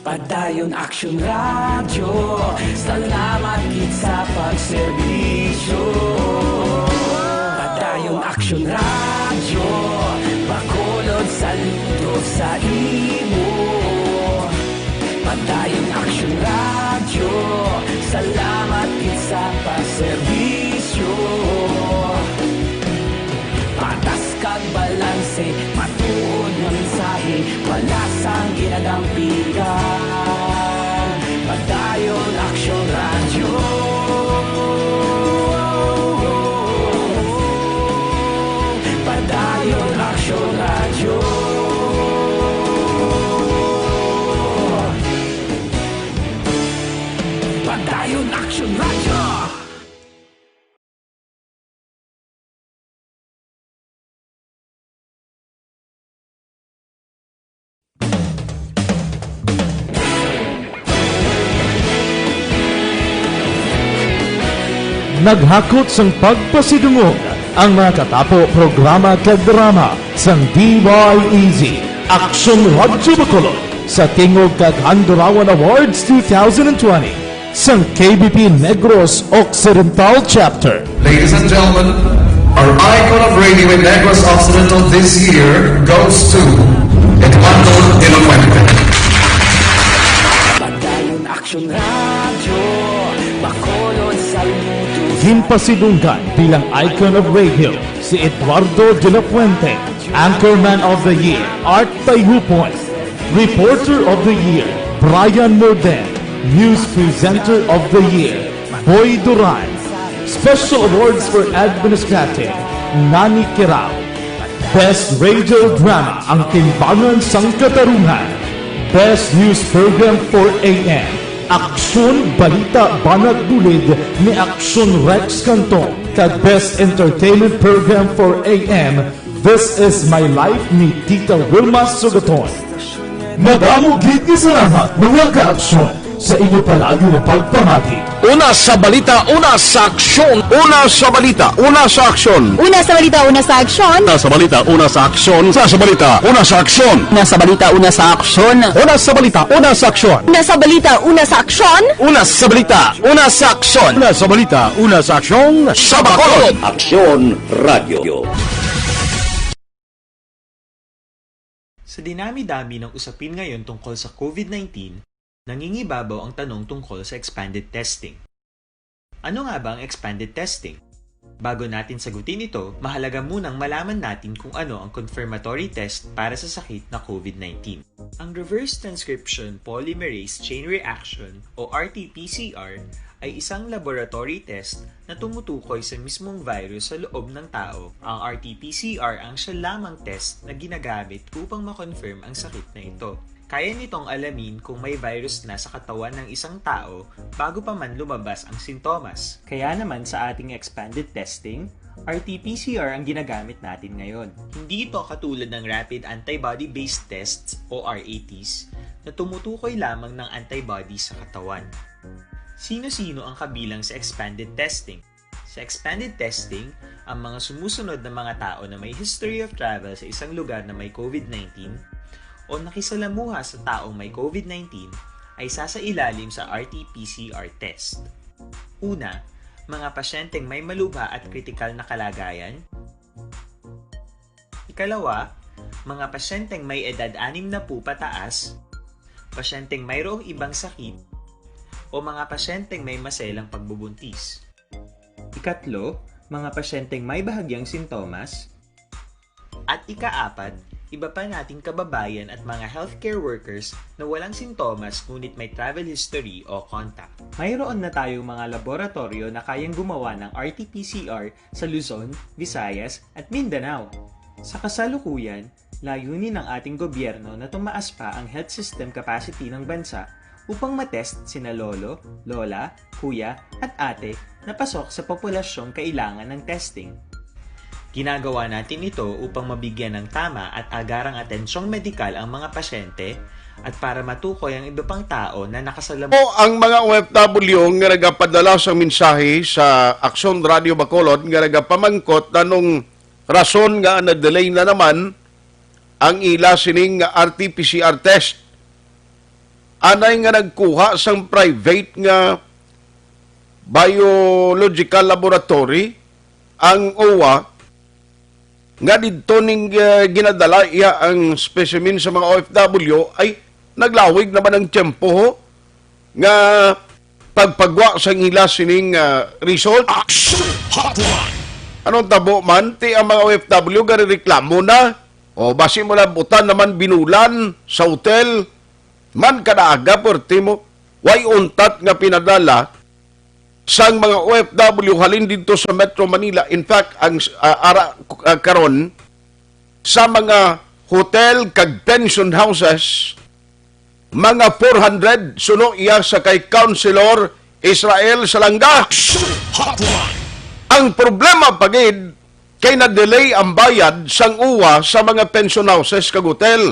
Padayon Aksyon Radyo, salamat gid sa pagserbisyo. Padayon Aksyon Radyo, Bacolod saludo sa imo. Padayon Aksyon Radyo, salamat gid sa pagserbisyo. Patas kag balanse, matuod nga mensahe, wala sang ginadampigan. Padayon Aksyon Radyo. Padayon Aksyon Radyo. Padayon Aksyon Radyo. Naghakot sang pagpasidungog ang mga katapo programa kag drama sang D Y E Z, Aksyon Radyo Bacolod, sa Tingog kag Handurawan Awards two thousand twenty sang K B P Negros Occidental Chapter. Ladies and gentlemen, our icon of radio in Negros Occidental this year goes to Eduardo de la Fuente. Padayon Aksyon Radyo, Bacolod saludo. Ginpasidunggan bilang icon of radio si Eduardo de la Fuente, Anchorman of the Year, Art Tayupon, Reporter of the Year, Brian Morden, News Presenter of the Year, Boy Duran, Special Awards for Administrative, Nani Kirao, Best Radio Drama, Ang Timbangan sang Katarungan, Best News Program for A M, Aksyon Balita Banat Bulid ni Aksyon Rex Cantong, kag Best Entertainment Program for A M, This Is My Life ni Tita Wilma Sugaton. Madamo gid nga salamat, mga ka-aksyon. Sa inyo palagi nga pagpamati. Una sa balita, una sa aksyon. Una sa balita, una sa aksyon. Una sa balita, una sa aksyon. Una sa balita, una sa aksyon. Una sa balita, una sa aksyon. Una sa balita, una sa aksyon. Una sa balita, una sa aksyon. Una sa balita, una sa aksyon. Una sa balita, una sa aksyon. Una sa balita, una sa aksyon. Sa Bacolod. Aksyon Radio. Sa dinami-dami ng usapin ngayon tungkol sa COVID nineteen, nangingibabaw ang tanong tungkol sa expanded testing. Ano nga ba ang expanded testing? Bago natin sagutin ito, mahalaga munang malaman natin kung ano ang confirmatory test para sa sakit na COVID nineteen. Ang reverse transcription polymerase chain reaction o R T P C R ay isang laboratory test na tumutukoy sa mismong virus sa loob ng tao. Ang R T P C R ang siya lamang test na ginagamit upang ma-confirm ang sakit na ito. Kaya nitong alamin kung may virus na sa katawan ng isang tao bago pa man lumabas ang sintomas. Kaya naman sa ating expanded testing, R T P C R ang ginagamit natin ngayon. Hindi ito katulad ng rapid antibody-based tests o R A Ts na tumutukoy lamang ng antibody sa katawan. Sino-sino ang kabilang sa expanded testing? Sa expanded testing, ang mga sumusunod na mga tao na may history of travel sa isang lugar na may COVID nineteen o nakisalamuha sa taong may COVID nineteen ay sasailalim sa R T P C R test. Una, mga pasyenteng may malubha at kritikal na kalagayan. Ikalawa, mga pasyenteng may edad anim na po pataas, pasyenteng mayroong ibang sakit, o mga pasyenteng may maselang pagbubuntis. Ikatlo, mga pasyenteng may bahagyang sintomas. At ikaapat, iba pa nating kababayan at mga healthcare workers na walang sintomas ngunit may travel history o contact. Mayroon na tayong mga laboratoryo na kayang gumawa ng R T P C R sa Luzon, Visayas, at Mindanao. Sa kasalukuyan, layunin ng ating gobyerno na tumaas pa ang health system capacity ng bansa upang matest sina lolo, lola, kuya, at ate na pasok sa populasyong kailangan ng testing. Ginagawa natin ito upang mabigyan ng tama at agarang atensyong medikal ang mga pasyente at para matukoy ang iba pang tao na nakasalam- O ang mga O F W nga nagapadala sang mensahe sa Aksyon Radio Bacolod nga nagapamangkot anong rason nga na-delay na naman ang ila sining R T P C R test. Anay nga nagkuha sang private nga biological laboratory ang O W A nga didto ning, eh, ginadala iya ang specimen sa mga O F W, ay naglawig naman ang tiyempo, ho, nga pagpagwa sang ila sining, ah, result. Action Hotline. Anong tabo man, ti ang mga O F W garireklamo na? O basi mo lang butan naman binulan sa hotel. Man kada aga, perti mo, way untat nga pinadala sang mga O F W halin didto sa Metro Manila. In fact, ang, ah, ara, ah, karon sa mga hotel kag pension houses, mga four hundred suno iya sa kay Councilor Israel Salanga. Action Hotline. Ang problema pa gid kay na-delay ang bayad sang uwa sa mga pension houses kag hotel.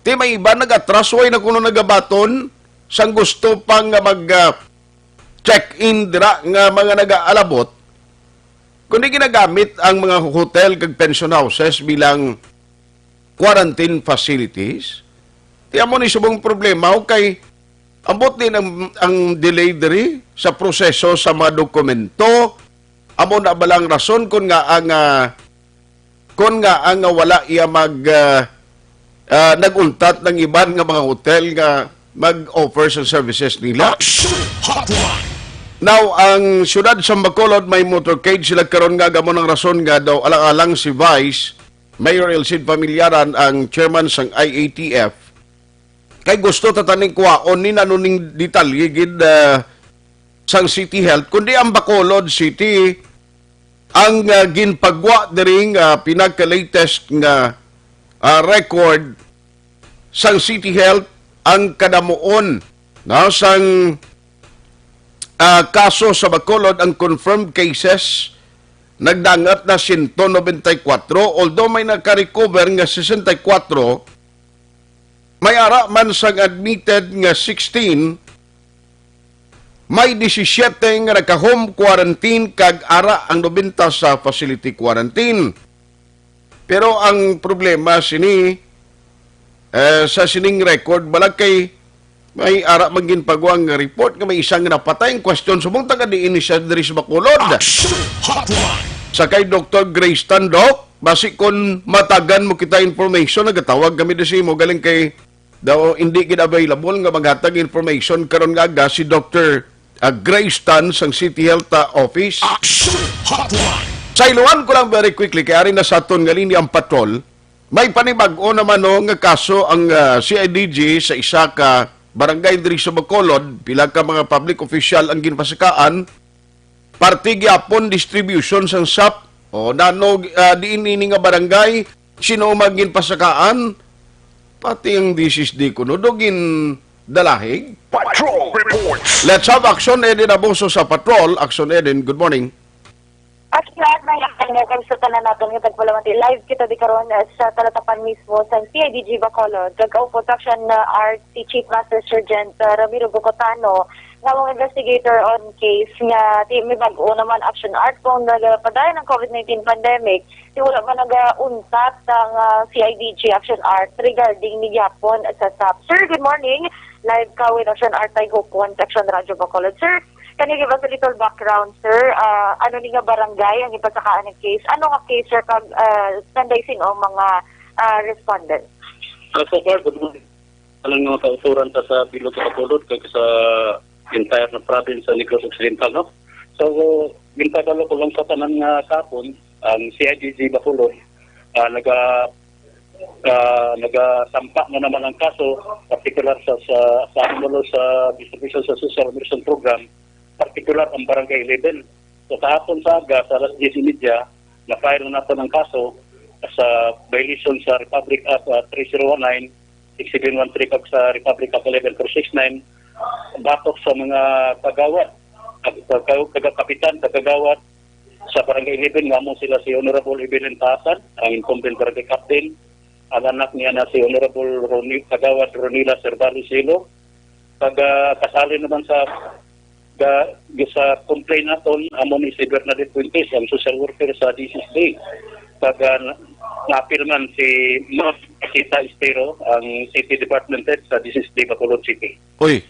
Ti may iba nag-atras, way na kuno nagabaton sang gusto pa nga mag, ah, check-in dira nga mga nagaalabot, kundi ginagamit ang mga hotel kag pension houses bilang quarantine facilities. Ti amo ni subong problema, okay, ambot din ang, ang delay diri sa proseso sa mga dokumento. Amo na ba lang rason kun nga ang, ah, kun nga ang wala iya mag, ah, ah, nag-untat ng iban nga mga hotel nga mag-offer sa services nila? Action Hotline. Now, ang siyudad sa Bacolod may motorcade sila karon nga gamo ng rason nga daw alang-alang si Vice Mayor Elcid Familiaran ang chairman sang I A T F. Kay gusto ta taning kuhaon ni nano ning detalye gid, ah, sang City Health, kundi ang Bacolod City ang, ah, ginpagwa diri nga pinaka-latest nga, ah, record sang City Health ang kadamuon, no, sang, ah, kaso sa Bacolod. Ang confirmed cases nagdangat na siyento nobenta y kuwatro, although may naka-recover nga sesenta y kuwatro, may ara man sang admitted nga sixteen, May disisiete nga naka-home quarantine kag ara ang nobenta sa facility quarantine. Pero ang problema sini, eh, sa sining record, balag kay may ara man ginpagwa nga report nga may isa nga napatay. Ang question, subong taga diin ni siya diri sa Bacolod? Action Hotline. Sa kay Doktor Grace Tan, Doc, basi kon matagan mo kita information, nagatawag kami di sa imo, galing kay daw hindi gid available nga maghatag information karon nga aga si Doktor, ah, Grace Tan sang City Health, ah, Office. Action Hotline. Sa iluan ko lang very quickly, kay ari na sa aton nga linya ang patrol. May panibag-o naman, no, nga kaso ang, ah, C I D G sa isa ka barangay diri sa Bacolod. Pila ka mga public official ang ginpasakaan. Parte gyapon distribution sang sap. O, nano, ah, diin ini nga barangay? Sino man ginpasakaan? Pati ang D C S D kuno do gindalahig. Patrol Reports. Let's have Action Eden Abuso sa Patrol. Action Eden, good morning. At lahat ng lahat mo kung sa tanan naton nga tagpalamati, live kita di karon, eh, sa talatapan mismo sa C I D G Bacolod. Kag-upod sa Action, uh, Art si Chief Master Sergeant, uh, Ramiro Bocotano, nga mga investigator on case nga ti may bag-o naman action art kung nagapadayon ang COVID nineteen pandemic. Ti wala man nagauntat ang, uh, C I D G action art regarding ni gyapon sa sap. Sir, good morning. Live ka with Action Art, I hope one section Radyo Bacolod. Sir, can you give us a little background, sir? Ah, ano ni nga barangay ang ipasakaan ng case? Ano nga case, sir, kag, ah, sanday sino ang mga, ah, respondents? Ah, so far, good morning. Alang mga kauturan ta sa bilog sa Bacolod, kag sa entire na province sa Negros Occidental, no? So, ginpadala ko lang sa tanan nga kapon, ang C I D G Bacolod, ah, naga-, ah, nagasampa na naman ang kaso, partikular sa, sa, sa, ano, sa distribution sa Social Immersion Program, partikular ang Barangay eleven. So, kahapon sa aga, sa alas diyes y media, na-file na nato ang kaso sa violation sa Republic Act, ah, three zero one nine, six seven one three, kag sa Republic Act eleven four six nine, batok sa mga kagawad, kag-, kag-, kagakapitan, kagawad sa Barangay eleven, nga amo sila si Honorable Evelyn Taasan, ang incumbent barangay captain, ang anak niya na si Honorable Roni-, Kagawad Ronila Servales Silo, kag, ah, kasali naman sa ga-, sa complaint naton, amo ni si Bernadette Fuentes, ang social worker sa D C S D. Kag, ah, na-, naapil man si Ma'am Tita Estero, ang City Department Head sa D C S D Bacolod City. Uy.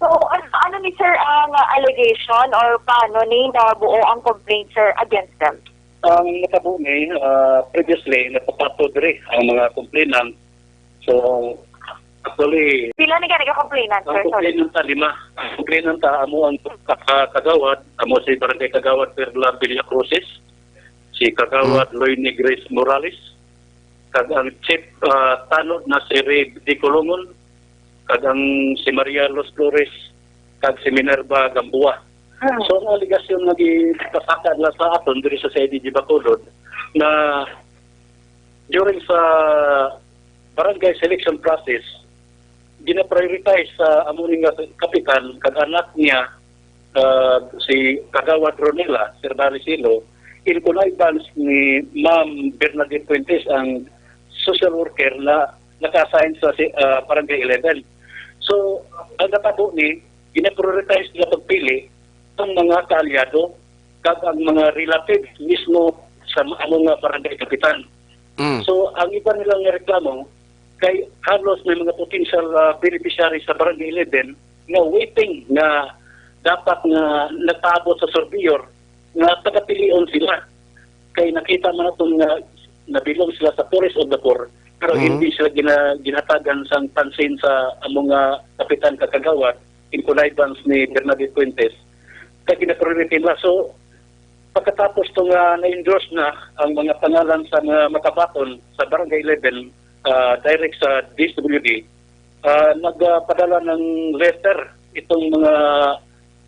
So, ano, ano ni, sir, ang, ah, allegation or paano ni nabuo ang complaint, sir, against them? Ang natabo ni, ah, previously, nagpapatod diri ang mga complainant. So, actually, pila na gani ka complainant, ang sir? Sorry. Complainant ta, lima. Ang complainant ta, amo ang ka-, kagawad, amo si Barangay Kagawad Perla Villacruces, si Kagawad, hmm, Loy Negres Morales, kag ang chief, ah, tanod na si Ray Dicolongon, kag ang si Maria Los Flores, kag si Minerva Gamboa. Hmm. So, ang alegasyon nga gipasaka nila sa aton diri sa C I D G Bacolod na during sa barangay selection process, gina-prioritize sa amo ni nga kapitan kag anak niya, ah, si Kagawad Ronela Servales Silo, in connivance ni Ma'am Bernadette Fuentes, ang social worker na naka-assign sa si-, ah, Barangay eleven. So, ang natabo ni, gina-prioritize nila pagpili ang mga kaalyado kag ang mga relatives mismo sa among nga barangay kapitan. Mm. So, ang iban nila nga reklamo kay halos may mga potential, ah, beneficiaries sa Barangay eleven nga waiting nga dapat nga nagpaabot sa surveyor nga pagapilion sila. Kay nakita man naton nga nabilong sila sa poorest of the poor, pero, mhm, hindi sila gina-, ginhatagan sang pansin sa among nga kapitan kag kagawad, in connivance ni Bernadette Fuentes, kay gina-priority nila. So, pagkatapos to nga na-endorse na ang mga pangalan sa mga makabaton sa Barangay eleven, ah, direct sa D S W D, ah, nagpadala ng letter itong mga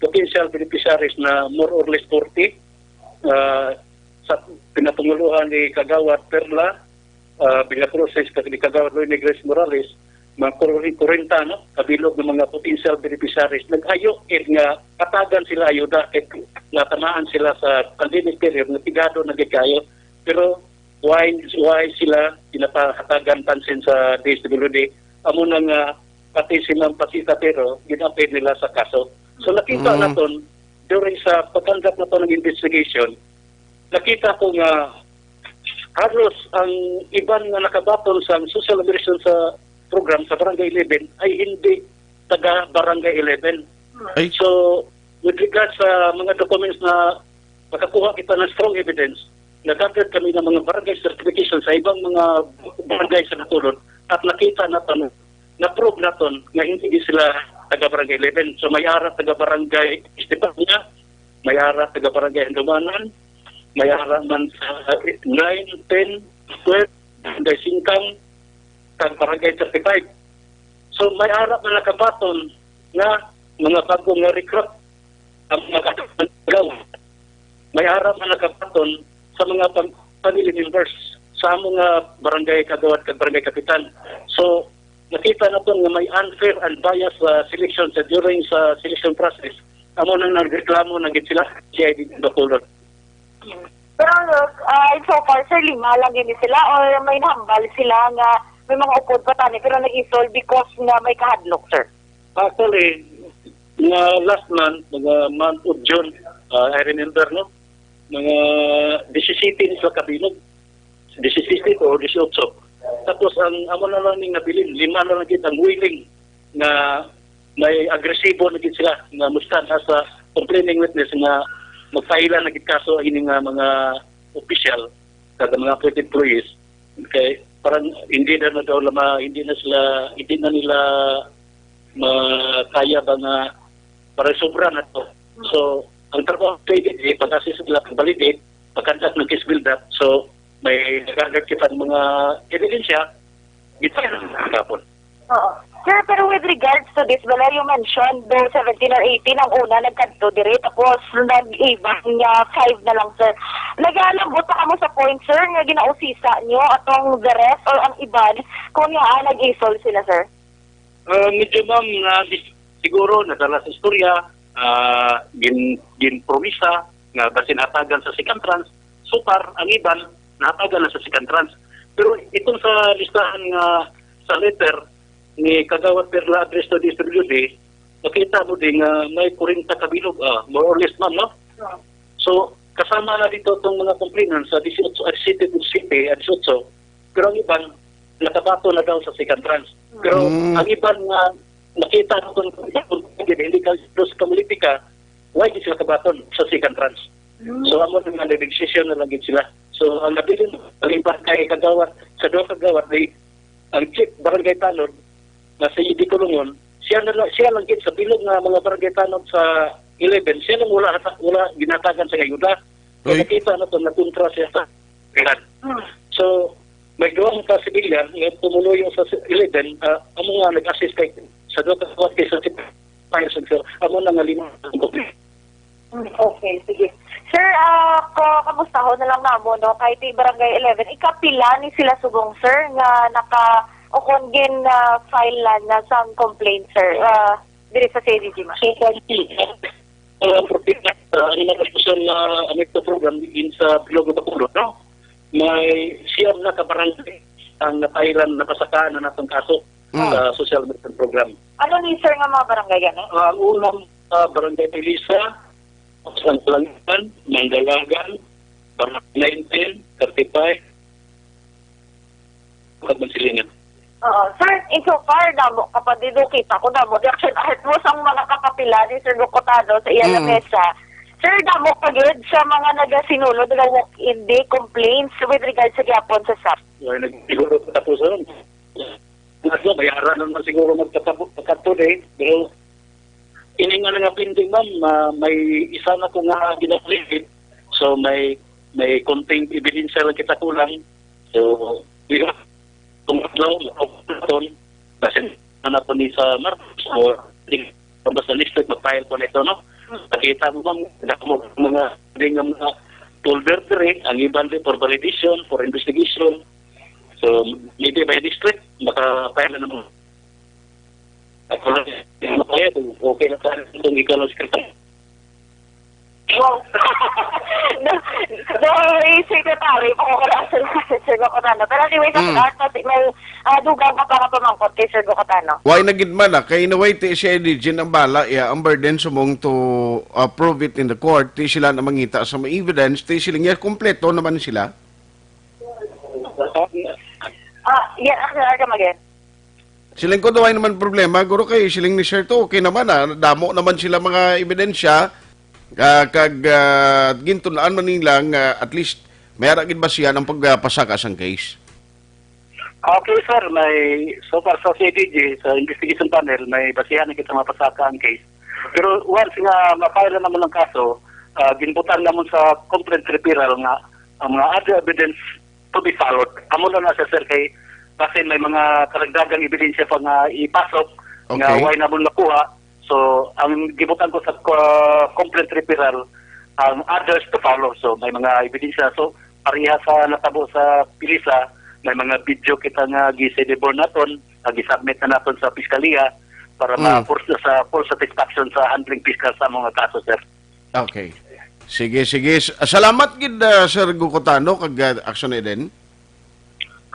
potential beneficiaries na more or less forty, ah, sa pinapanguluhan ni Kagawad Perla, ah, Villacruces, kag ni Kagawad Loy Negres Morales, mga kuri-, kwarenta, no, kabilog ng mga potential beneficiaries. Nag-ayo gid nga hatagan sila ayuda kay natamaan sila sa pandemic period nga pigado na gid kaayo. Pero why, why sila ginapahatagan pansin sa D S W D? Amo na nga pati si Ma'am Pasita Pero gin-appeal nila sa kaso. So nakita Mm. naton during sa pag-conduct naton ng investigation, nakita ko nga halos ang iban nga nakabaton sa social immersion sa program sa Barangay eleven ay hindi taga Barangay eleven. Ay. So, with regards sa mga documents na makakuha kita ng strong evidence, nag-gather kami ng mga barangay certification sa ibang mga barangay sa Bacolod at nakita naton, na-prove naton nga hindi sila taga Barangay eleven. So, may ara taga Barangay Estefania, may ara taga Barangay Handumanan, may ara man sa nine, ten, twelve, Barangay Singkang, kag Barangay thirty-five. So, may ara man nakabaton nga mga bagong nga recruit ang mga kagawad. May ara man nakabaton sa mga pam-, family members sa among nga barangay kagawad kag barangay kapitan. So, nakita naton nga may unfair and biased, ah, selection sa, during sa selection process. Amo nang nagreklamo na gid sila sa C I D Bacolod. Pero, ah, in so far, sir, lima lang gini sila or may nahambal sila nga may mga upod pa tani pero nag-isol because nga may kahadlok, sir? Actually, nga last month, mga month of June, ah, I remember, no? Mga disisiyete ni sila kabilog. Disisiyete o disiotso. Tapos ang amo na lang ning nabilin, lima na lang gid ang willing nga may agresibo na gid sila nga mustan as a complaining witness nga magpaila na gid kaso ini nga mga opisyal kag mga appointed employees. Kay parang hindi na, na daw lama, hindi na sila, hindi na nila makaya ba nga para sobra na to. So, ang trabaho kay di pag-assist nila, pag-validate, pag-conduct ng case build-up. So, may nag-agad kita ng mga ebidensya, gitay lang kapon. Oo. Sir, pero with regards to this, wala, you mentioned daw seventeen or eighteen ang una nagkadto diri, tapos nag-iba nga five na lang, sir. Nagalambot pa kamo sa point, sir, nga ginausisa nyo atong the rest or ang iban kung nga nag-isol sila, sir? Ah, medyo, ma'am, na dis-, siguro nadala sa istorya, ah, gin-, ginpromisa nga basin hatagan sa second tranche. So far, ang iban nahatagan na sa second tranche. Pero itong sa listahan nga sa letter ni Kagawad Perla address to D S W D, nakita mo din nga may forty ka bilog, ah, more or less, ma'am, no? So, kasama na dito itong mga complainants sa disiotso, ah, city to city, ah, disiotso. Pero ang iban, nakabato na daw sa second tranche. Pero Mm. ang iban nga nakita naton kung hindi ka sa politika, why di sila kabaton sa second tranche? Mm. So, amo na nga, nag-decision na lang gid sila. So, ang nabilin, ang iban kay kagawad, sa duha kagawad, may ang chief barangay tanod, na si Eddie Colongon, siya na lang, siya lang gid sa bilog nga mga barangay tanod sa eleven, siya lang wala, wala ginatagan sa ayuda. Kaya Oy. Nakita na to, nakontra siya sa kailan. Hmm. So, may duha ka civilian nga pumuluyo sa eleven, ah, amo nga nag-assist kay sa duha ka kwarti sa fire center, amo na nga lima ang problema. Mm, okay, sige. Sir, ah, ka-, kamustahon na lang namo, no? Kay ti Barangay eleven, ikapila ni sila subong, sir, nga naka-, o kon gin, ah, file na, na sang complaint, sir, ah, diri sa C I D G, ma'am? So far, ang problema, ah, ang mga social na amekto program din sa Bilog, Bacolod, no? May siyam na ka barangay ang napailan, napasakaan na natong kaso Mm. sa social amekto program. Ano ni, sir, nga mga barangay gani? Ah, ang unang, ah, Barangay Elisa, San Kalangitan, Mandalagan, Barangay nineteen, thirty-five, kag Mansilingan. Oo. Sir, in so far, damo ka pa dito, kita ko damo reaction art mo sa mga kakapila ni Sir Bocotado sa iya Mm. lamesa. Sir, damo pa gid sa mga nagasinulod, naga-walk-in di complaints with regards sa gihapon sa SAP. Ay, nag-, siguro katapusan. Ano, may ara naman siguro magkatabo-, magkatod eh. Pero ini nga nga pending, ma'am, ah, may isa na ko nga ginapaligid. So, may, may konting ebidensya lang kita kulang. So, di ba? Kung ano, kung ano, basin na po ni sa Marcos o di, basta district, mag-file po nito, no? Nakita mo, ma'am, damo mga, di nga mga folder diri, ang iban di for validation, for investigation. So, maybe by district, maka-file na naman. Ako lang, okay na tayo kung ikaw lang, secretary. Wow. No, no, Si Secretary, kung ako lang sa Sir Gokotano. Pero anyway, sa Mm. Art, may, ah, dugang ka pa nga pamangkot kay Sir Gokotano. Why na gid man, ah? Kay in a way, ti si I D G ang bala, iya, ang burden sa mong to, ah, prove it in the court, ti sila na mangita sa mga evidence, ti sila niya, kompleto naman sila. Ah, yeah, ah, ah, come again. Siling ko, daw ay naman problema, guro, kay siling ni Sir to, okay naman, ah, damo naman sila mga ebidensya, ah, kag, ah, gintulaan man nila nga at least may ara gid basihan ang pagpasaka sang case. Okay, sir, may, so far sa C I D G, sa investigation panel, may basihan na kita mapasaka ang case. Pero once nga ma-file na naman ang kaso, ah, ginbutang naman sa complaint referral nga ang mga other evidence to be followed. Amo lang na siya, sir, kay kasi may mga karagdagang ebidensya pa nga ipasok nga Okay. Why naman nakuha. So, ang gibutang ko sa, uh, complaint referral, ang others to follow. So, may mga ebidensya. So, pareha sa natabo sa Pilisa, may mga video kita nga gi-deliver naton, nga gi-submit na naton sa piskalya para Mm. ma-, for, sa full satisfaction sa handling piskal sa mga kaso, sir. Okay. Sige, sige. S-, salamat gid, ah, Sir Gukutano, kag, ah, Action Eden.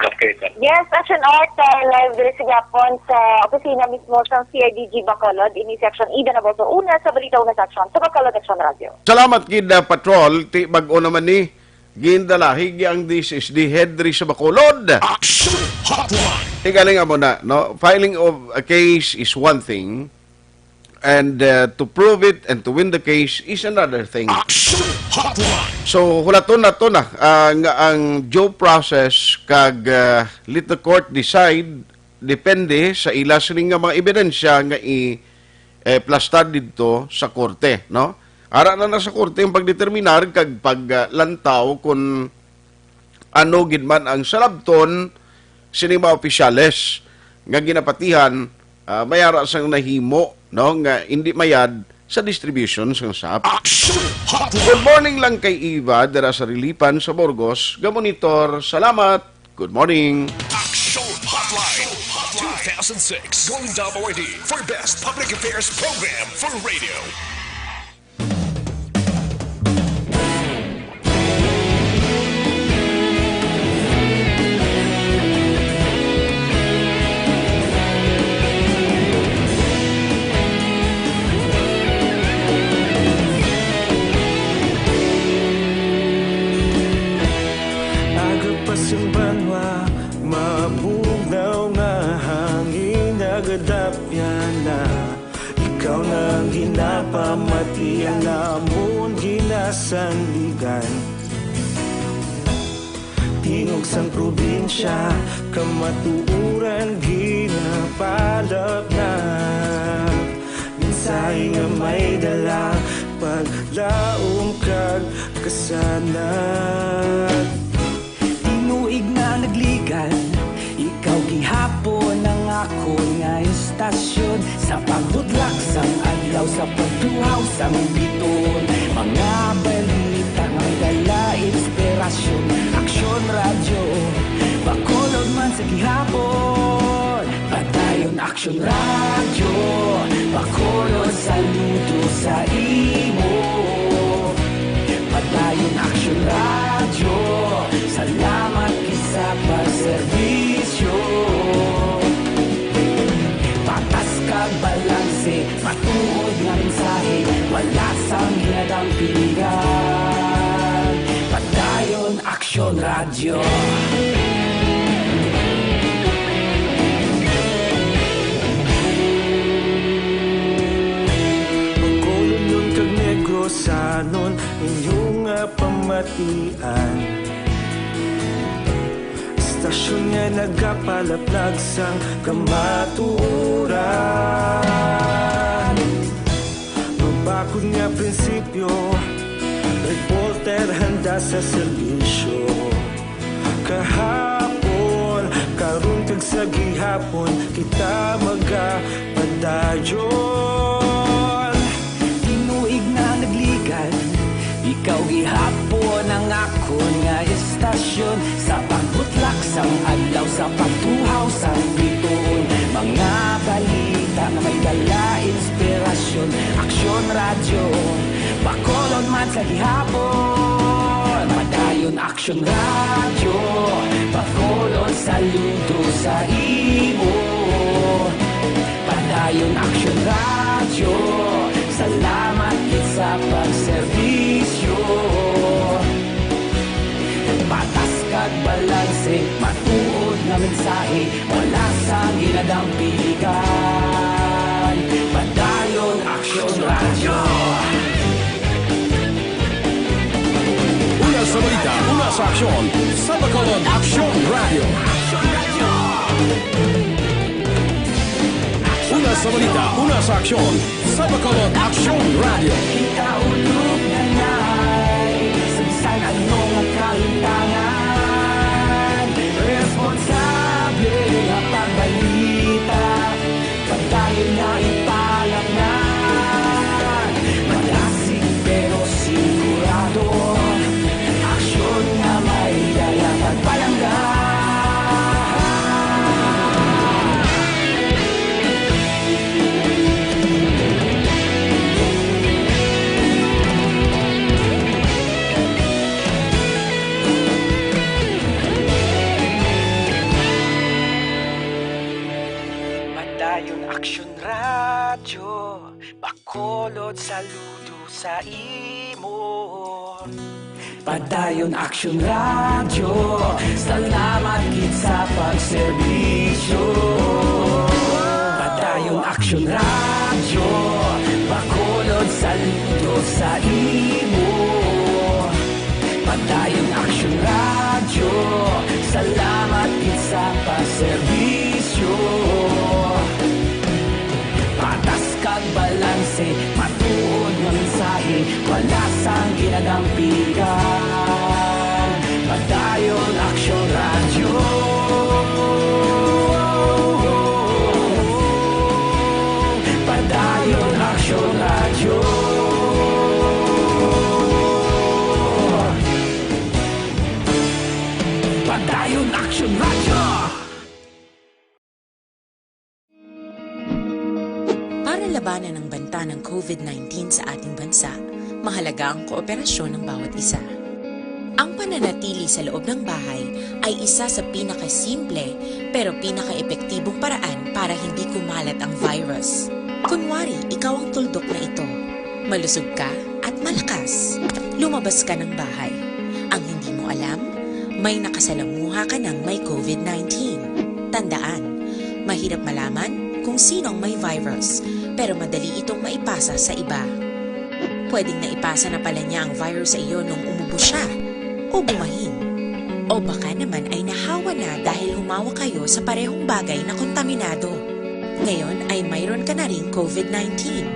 Okay, sir. Yes, Action Art, ah, live diri sa Japon sa opisina mismo sa C I D G Bacolod, ini si Action Eden Aboso, una sa Balita, una sa Action, sa Bacolod Action Radio. Salamat gid, ah, Patrol. Ti bag-o naman ni, gindalahi ang D S S D head diri sa Bacolod. Action Hotline. Ti galing amo na, no? Filing of a case is one thing, and, uh, to prove it and to win the case is another thing. Action Hotline. So, hulaton nato na, ah, nga ang due process kag, ah, let the court decide depende sa ila sini nga mga ebidensya nga i, eh, plastad didto sa korte, no? Ara na na sa korte ang pagdeterminar kag paglantaw kung ano gid man ang salabton sini mga opisyales nga ginapatihan, ah, may ara sang nahimo, no, nga indi mayad sa distribution sang sap. Action Hotline. Good morning lang kay Eva dira sa Rilipan sa Burgos. Gamonitor, salamat. Good morning. Action Hotline two thousand six, Golden Dome Awardee for Best Public Affairs Program for Radio. Aga pa sing banwa, mabugnaw nga hangin, nagadapyan na. Ikaw na ang ginapamati, ang amon ginasandigan. Tingog sang probinsya, kamatuoran ginapalapnap. Mensahe nga may dala, paglaom kag kasanag. Tinuig na nagligan, ikaw gihapon ang akon nga istasyon. Sa pagbutlak sang adlaw, sa pagtuhaw sang biton, mga balita nga may dala inspirasyon. Aksyon Radyo, Bacolod man sa gihapon. Padayon Aksyon Radyo, Bacolod, saludo sa imo. Padayon Aksyon Radyo, salamat gid sa pagserbisyo. Patas kag balanse, matuod nga mensahe, wala sang ginadampingan. Padayon Aksyon Radyo. Bacolodnon kag Negrosanon, inyo nga pamatian. Istasyon nga nagapalaplag sang kamatuoran. Mabakod nga prinsipyo, reporter handa sa serbisyo. Kahapon, karon kag sa gihapon, kita magapadayon. Tinuig na nagligan, ikaw gihapon ang akon nga istasyon. Sa pagbutlak sang adlaw, sa pagtuhaw sang bituon, mga balita nga may dala inspirasyon. Aksyon Radyo, Bacolod man sa gihapon. Padayon Action Radyo, Bacolod, saludo sa imo. Padayon Action Radyo, salamat gid sa pagserbisyo. Patas kag balanse, matuod nga mensahe, wala sang ginadampigan. Padayon Action Radyo. Una sa balita, una sa aksyon, sa Bacolod Action Radio. Una sa balita, una sa aksyon, sa Bacolod Action Radio. Kita ulog na ngay, sa bisan ano nga kalimtangan, responsable nga pagbalita, pagdayon nga ipalangnan. Malasig pero sigurado, aksyon nga may dala pagpalangga. Padayon Action Radyo, Bacolod, saludo sa imo. Padayon Action Radyo, salamat gid sa pagserbisyo. Padayon Action Radyo, Bacolod, saludo sa imo. Padayon Action Radyo, salamat gid sa pagserbisyo. Patas kag balanse, matuod nga mensahe, wala sang ginadampigan. Padayon Action Radyo. Padayon Action Radyo. Padayon Action Radyo. Para labanan ang banta ng COVID nineteen sa ating bansa, mahalaga ang kooperasyon ng bawat isa. Ang pananatili sa loob ng bahay ay isa sa pinakasimple pero pinakaepektibong paraan para hindi kumalat ang virus. Kunwari, ikaw ang tuldok na ito. Malusog ka at malakas. Lumabas ka ng bahay. Ang hindi mo alam, may nakasalamuha ka ng may COVID nineteen. Tandaan, mahirap malaman kung sino ang may virus, pero madali itong maipasa sa iba. Pwedeng naipasa na pala niya ang virus sa iyo nung umubo siya o bumahin. O baka naman ay nahawa na dahil humawa kayo sa parehong bagay na kontaminado. Ngayon ay mayroon ka na ring COVID nineteen.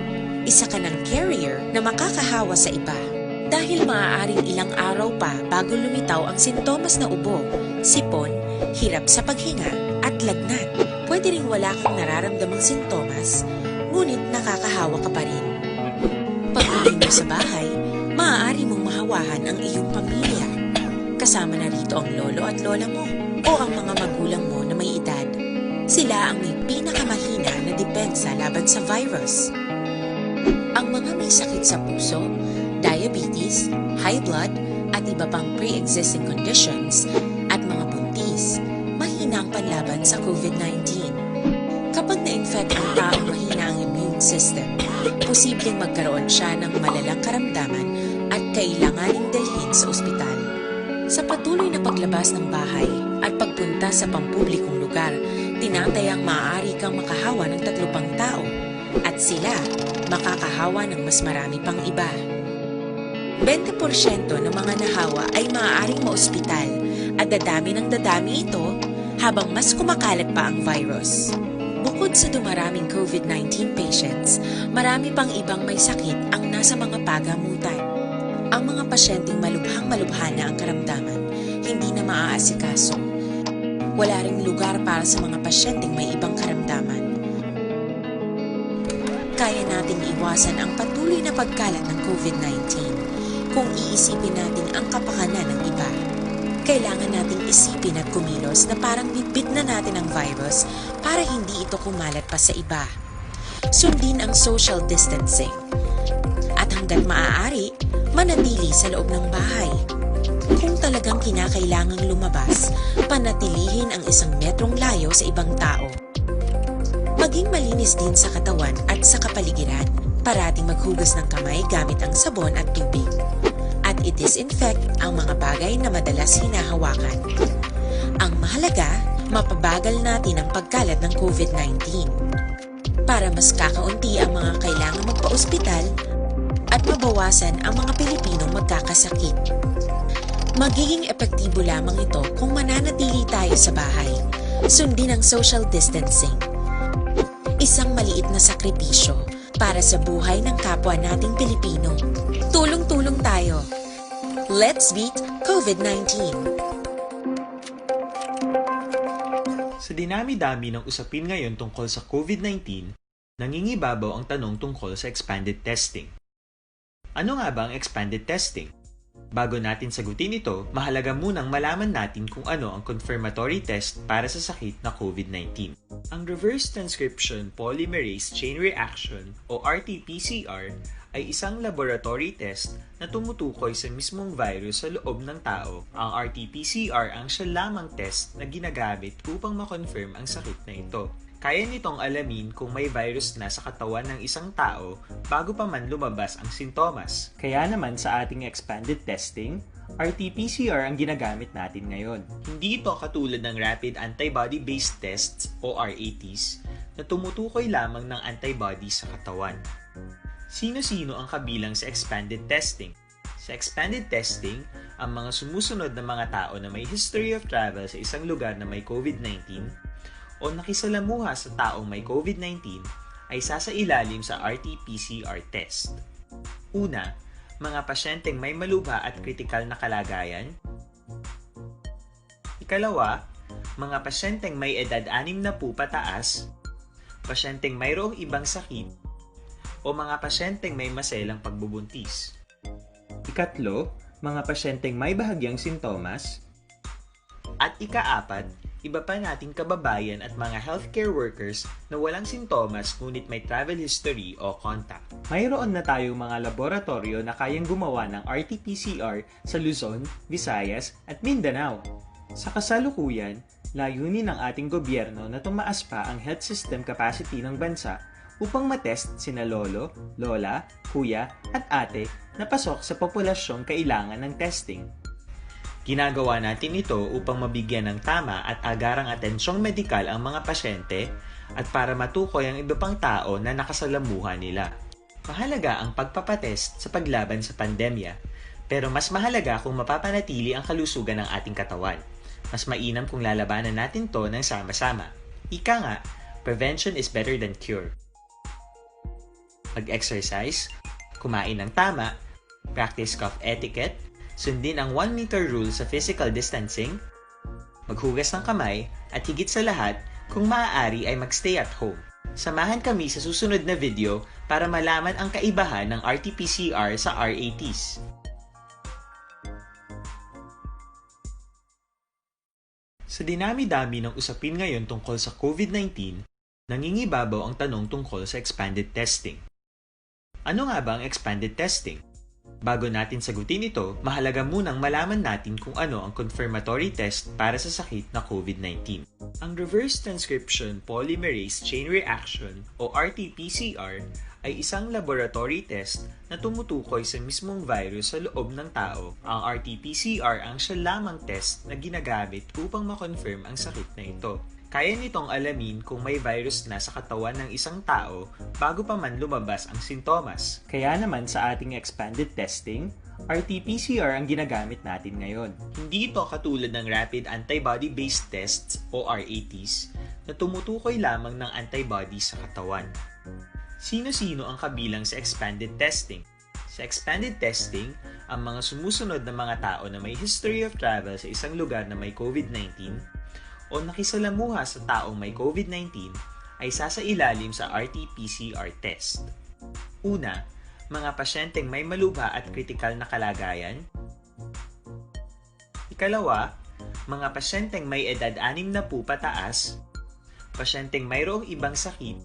Isa ka ng carrier na makakahawa sa iba. Dahil maaaring ilang araw pa bago lumitaw ang sintomas na ubo, sipon, hirap sa paghinga, at lagnat. Pwede ring wala kang nararamdamang sintomas, ngunit nakakahawa ka pa rin. Pag-uwi mo sa bahay, maaari mong mahawahan ang iyong pamilya. Kasama na rito ang lolo at lola mo o ang mga magulang mo na may edad. Sila ang may pinakamahina na depensa laban sa virus. Ang mga may sakit sa puso, diabetes, high blood, at iba pang pre-existing conditions, at mga buntis, mahina ang panlaban sa COVID nineteen. Kapag na-infect ang taong mahina ang immune system, posibleng magkaroon siya ng malalang karamdaman at kailanganing dalhin sa ospital. Sa patuloy na paglabas ng bahay at pagpunta sa pampublikong lugar, tinatayang maaari kang makahawa ng tatlo pang tao at sila makakahawa ng mas marami pang iba. Bente porsyento ng mga nahawa ay maaaring maospital at dadami ng dadami ito habang mas kumakalat pa ang virus. Bukod sa dumaraming COVID nineteen patients, marami pang ibang may sakit ang nasa mga pagamutan. Ang mga pasyenteng malubhang-malubha na ang karamdaman, hindi na maaasikaso. Wala ring lugar para sa mga pasyenteng may ibang karamdaman. Kaya nating iwasan ang patuloy na pagkalat ng COVID nineteen kung iisipin natin ang kapakanan ng iba. Kailangan nating isipin at kumilos na parang bitbit na natin ang virus para hindi ito kumalat pa sa iba. Sundin ang social distancing. At hanggat maaari, manatili sa loob ng bahay. Kung talagang kinakailangang lumabas, panatilihin ang isang metrong layo sa ibang tao. Maging malinis din sa katawan at sa kapaligiran. Parating maghugas ng kamay gamit ang sabon at tubig. At i-disinfect ang mga bagay na madalas hinahawakan. Ang mahalaga, mapabagal natin ang pagkalat ng COVID nineteen. Para mas kakaunti ang mga kailangang magpa-ospital at mabawasan ang mga Pilipinong magkakasakit. Magiging epektibo lamang ito kung mananatili tayo sa bahay. Sundin ang social distancing. Isang maliit na sakripisyo para sa buhay ng kapwa nating Pilipino. Tulong-tulong tayo. Let's beat COVID nineteen. Sa dinami-dami ng usapin ngayon tungkol sa COVID nineteen, nangingibabaw ang tanong tungkol sa expanded testing. Ano nga ba ang expanded testing? Bago natin sagutin ito, mahalaga munang malaman natin kung ano ang confirmatory test para sa sakit na COVID nineteen. Ang reverse transcription polymerase chain reaction o R T P C R ay isang laboratory test na tumutukoy sa mismong virus sa loob ng tao. Ang R T P C R ang siya lamang test na ginagamit upang ma-confirm ang sakit na ito. Kaya nitong alamin kung may virus na sa katawan ng isang tao bago pa man lumabas ang sintomas. Kaya naman sa ating expanded testing, R T P C R ang ginagamit natin ngayon. Hindi ito katulad ng rapid antibody-based tests o R A Ts na tumutukoy lamang ng antibody sa katawan. Sino-sino ang kabilang sa expanded testing? Sa expanded testing, ang mga sumusunod na mga tao na may history of travel sa isang lugar na may COVID nineteen o nakisalamuha sa taong may COVID nineteen ay sasailalim sa R T P C R test. Una, mga pasyenteng may malubha at kritikal na kalagayan. Ikalawa, mga pasyenteng may edad anim na po pataas, pasyenteng mayroong ibang sakit, o mga pasyenteng may maselang pagbubuntis. Ikatlo, mga pasyenteng may bahagyang sintomas. At ikaapat, iba pa nating kababayan at mga healthcare workers na walang sintomas ngunit may travel history o contact. Mayroon na tayong mga laboratoryo na kayang gumawa ng R T P C R sa Luzon, Visayas, at Mindanao. Sa kasalukuyan, layunin ng ating gobyerno na tumaas pa ang health system capacity ng bansa upang matest sina lolo, lola, kuya, at ate na pasok sa populasyong kailangan ng testing. Ginagawa natin ito upang mabigyan ng tama at agarang atensyong medikal ang mga pasyente at para matukoy ang iba pang tao na nakasalamuha nila. Mahalaga ang pagpapatest sa paglaban sa pandemya, pero mas mahalaga kung mapapanatili ang kalusugan ng ating katawan. Mas mainam kung lalabanan natin to ng sama-sama. Ika nga, prevention is better than cure. Mag-exercise, kumain ng tama, practice cough etiquette, sundin ang one meter rule sa physical distancing, maghugas ng kamay, at higit sa lahat, kung maaari ay mag-stay at home. Samahan kami sa susunod na video para malaman ang kaibahan ng R T P C R sa R A Ts. Sa dinami-dami ng usapin ngayon tungkol sa COVID nineteen, nangingibabaw ang tanong tungkol sa expanded testing. Ano nga ba ang expanded testing? Bago natin sagutin ito, mahalaga munang malaman natin kung ano ang confirmatory test para sa sakit na COVID nineteen. Ang reverse transcription polymerase chain reaction o R T P C R ay isang laboratory test na tumutukoy sa mismong virus sa loob ng tao. Ang R T P C R ang siya lamang test na ginagamit upang ma-confirm ang sakit na ito. Kaya nitong alamin kung may virus na sa katawan ng isang tao bago pa man lumabas ang sintomas. Kaya naman sa ating expanded testing, R T P C R ang ginagamit natin ngayon. Hindi ito katulad ng rapid antibody-based tests o R A Ts na tumutukoy lamang ng antibody sa katawan. Sino-sino ang kabilang sa expanded testing? Sa expanded testing, ang mga sumusunod na mga tao na may history of travel sa isang lugar na may COVID nineteen o nakisalamuha sa taong may COVID nineteen ay sasailalim sa R T P C R test. Una, mga pasyenteng may malubha at kritikal na kalagayan. Ikalawa, mga pasyenteng may edad anim na po pataas, pasyenteng mayroong ibang sakit,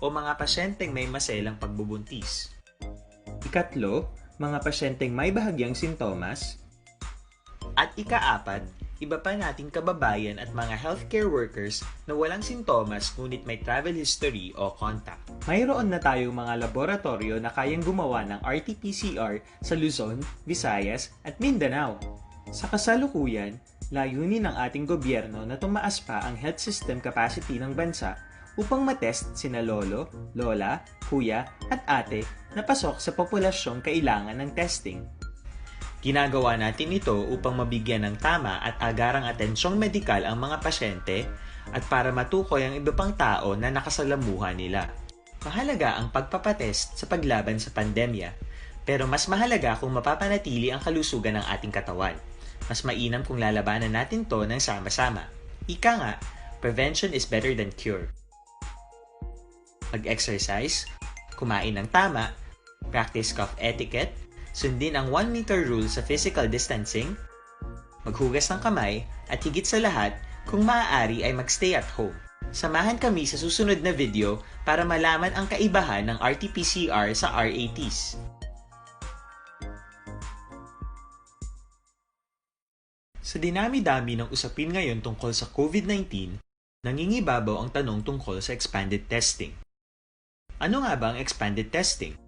o mga pasyenteng may maselang pagbubuntis. Ikatlo, mga pasyenteng may bahagyang sintomas. At ikaapat, iba pa nating kababayan at mga healthcare workers na walang sintomas ngunit may travel history o contact. Mayroon na tayong mga laboratoryo na kayang gumawa ng R T P C R sa Luzon, Visayas, at Mindanao. Sa kasalukuyan, layunin ng ating gobyerno na tumaas pa ang health system capacity ng bansa upang matest sina lolo, lola, kuya, at ate na pasok sa populasyong kailangan ng testing. Ginagawa natin ito upang mabigyan ng tama at agarang atensyong medikal ang mga pasyente at para matukoy ang iba pang tao na nakasalamuha nila. Mahalaga ang pagpapatest sa paglaban sa pandemya, pero mas mahalaga kung mapapanatili ang kalusugan ng ating katawan. Mas mainam kung lalabanan natin to ng sama-sama. Ika nga, prevention is better than cure. Mag-exercise, kumain ng tama, practice cough etiquette, sundin ang one meter rule sa physical distancing, maghugas ng kamay, at higit sa lahat, kung maaari ay mag-stay at home. Samahan kami sa susunod na video para malaman ang kaibahan ng R T P C R sa R A Ts. Sa dinami-dami ng usapin ngayon tungkol sa COVID nineteen, nangingibabaw ang tanong tungkol sa expanded testing. Ano nga ba ang expanded testing?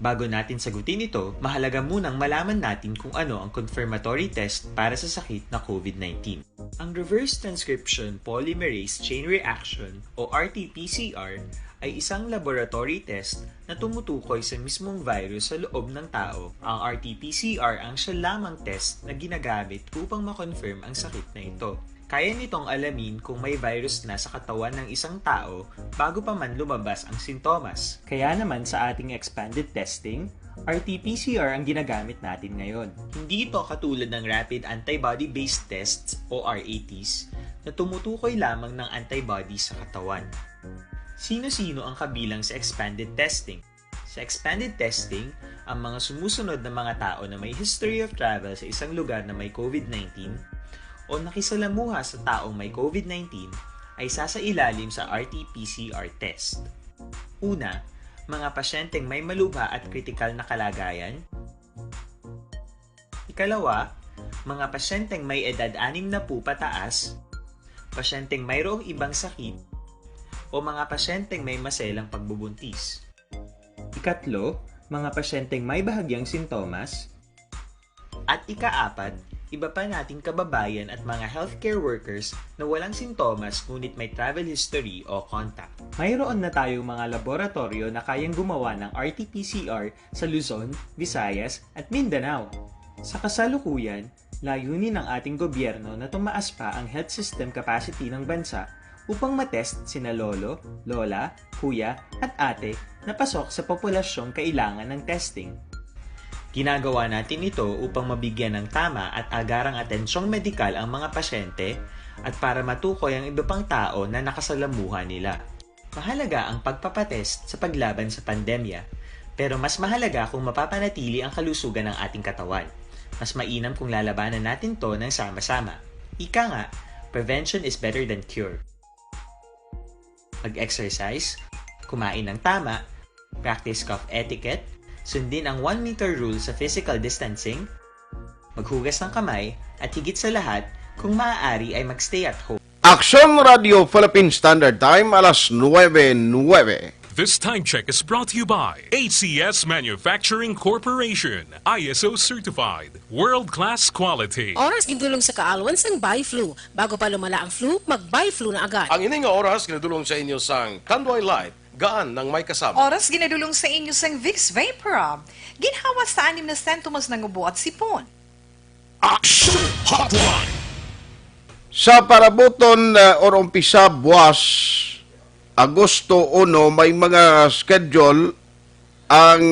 Bago natin sagutin ito, mahalaga munang malaman natin kung ano ang confirmatory test para sa sakit na COVID nineteen. Ang reverse transcription polymerase chain reaction o R T P C R ay isang laboratory test na tumutukoy sa mismong virus sa loob ng tao. Ang R T P C R ang siya lamang test na ginagamit upang ma-confirm ang sakit na ito. Kaya nitong alamin kung may virus na sa katawan ng isang tao bago pa man lumabas ang sintomas. Kaya naman sa ating expanded testing, R T P C R ang ginagamit natin ngayon. Hindi ito katulad ng rapid antibody-based tests o R A Ts na tumutukoy lamang ng antibodies sa katawan. Sino-sino ang kabilang sa expanded testing? Sa expanded testing, ang mga sumusunod na mga tao na may history of travel sa isang lugar na may COVID nineteen o nakisalamuha sa taong may COVID nineteen ay sasailalim sa R T P C R test. Una, mga pasyenteng may malubha at kritikal na kalagayan. Ikalawa, mga pasyenteng may edad anim na po pataas, pasyenteng mayroong ibang sakit, o mga pasyenteng may maselang pagbubuntis. Ikatlo, mga pasyenteng may bahagyang sintomas. At ikaapat, iba pa nating kababayan at mga healthcare workers na walang sintomas ngunit may travel history o contact. Mayroon na tayong mga laboratorio na kayang gumawa ng R T P C R sa Luzon, Visayas, at Mindanao. Sa kasalukuyan, layunin ng ating gobyerno na tumaas pa ang health system capacity ng bansa upang matest sina lolo, lola, kuya, at ate na pasok sa populasyong kailangan ng testing. Ginagawa natin ito upang mabigyan ng tama at agarang atensyong medikal ang mga pasyente at para matukoy ang iba pang tao na nakasalamuha nila. Mahalaga ang pagpapatest sa paglaban sa pandemya, pero mas mahalaga kung mapapanatili ang kalusugan ng ating katawan. Mas mainam kung lalabanan natin to ng sama-sama. Ika nga, prevention is better than cure. Mag-exercise, kumain ng tama, practice cough etiquette, sundin ang one meter rule sa physical distancing, maghugas ng kamay, at higit sa lahat, kung maaari ay mag-stay at home. Aksyon Radio Philippine Standard Time, alas nuebe nuebe. This time check is brought to you by A C S Manufacturing Corporation, I S O certified, world-class quality. Oras gindulong sa kaalwan sang Biflu. Bago pa lumala ang flu, mag-Biflu na agad. Ang ini nga oras ginadulong sa inyo sang Tanduay Light, gaan nang may kasama. Oras ginadulong sa inyo sang Vicks Vaporub. Ginhawa sa anim na sentumos ng ubo at sipon. Action Hotline. Sa parabuton, uh, or umpisa buwas Agosto uno, may mga schedule ang,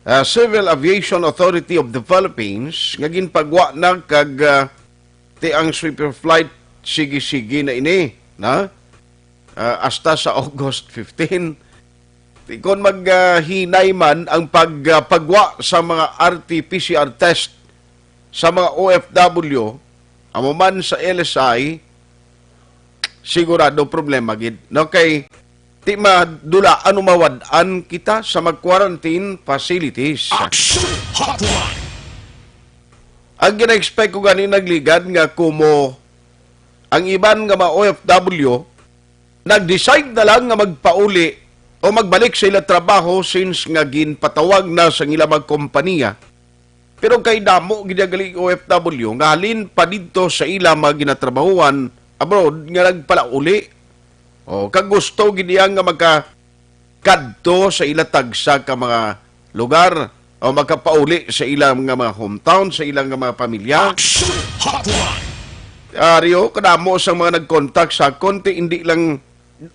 uh, Civil Aviation Authority of the Philippines nga ginpagwa na kag, uh, ti ang sweeper flight, sige-sige na ini, na? Ah, hasta sa August fifteen. Ti kon maghinay man ang pag, ah, pagwa sa mga R T P C R test sa mga O F W, amo man sa L S I, sigurado problema gid. No, kay ti madulaan o mawad-an kita sa mag-quarantine facilities. Action Hotline. Ang gina-expect ko gani, Nagligad, nga kumo ang iban nga mga O F W nag-decide na lang nga magpauli o magbalik sa ila trabaho since nga ginpatawag na sa ila mga kompanya. Pero kay damo gid gali O F W nga halin pa didto sa ila mga ginatrabahuan abroad nga nagpalauli. O, kag gusto gid niya nga maka kadto sa ila tagsa ka mga lugar o makapauli sa ila nga mga hometown, sa ila nga mga pamilya. Action Hotline. Ah, Rio, kadamo sa mga nag-contact sa akon, ti hindi lang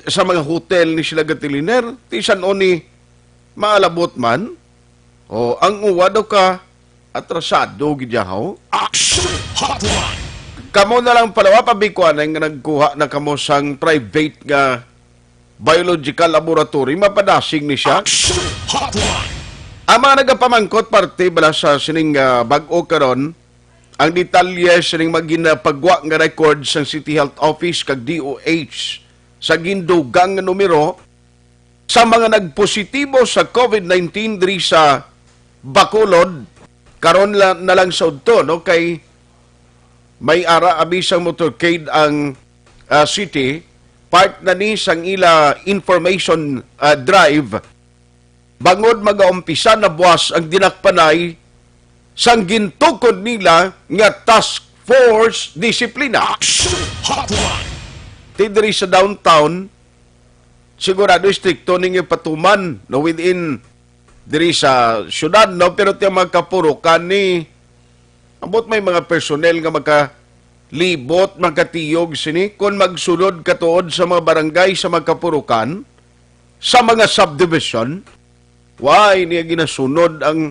sa mga hotel ni sila gatiliner, ti san-o ni maalabot man. O, ang uwa daw ka, atrasado gid yahaw. Action Hotline. Kamo na lang palawa, pabikuanay nga nagkuha na kamo sang private nga biological laboratory, mapadasig ni siya. Action Hotline. Ang mga nagapamangkot parte bala sa sining, ah, bag-o karon, ang detalye sining mga ginapagwa nga record sang City Health Office kag D O H sa gindugang nga numero sa mga nagpositibo sa COVID nineteen diri sa Bacolod, karon la-, na lang sa udto, no? Kay may ara abi sang motorcade ang, ah, city, part na ni sang ila information, ah, drive. Bangod magaumpisa na buwas ang dinakpanay sang gintukod nila nga task force disiplina. Action Hotline. Ti diri sa downtown, sigurado istrikto ning ipatuman, no, within diri sa syudad, no, pero ti mga kapurukan ni, ambot may mga personnel nga makalibot, makatiyog sini kon magsulod katuod sa mga barangay sa mga kapurukan, sa mga subdivision. Why niya ginasunod ang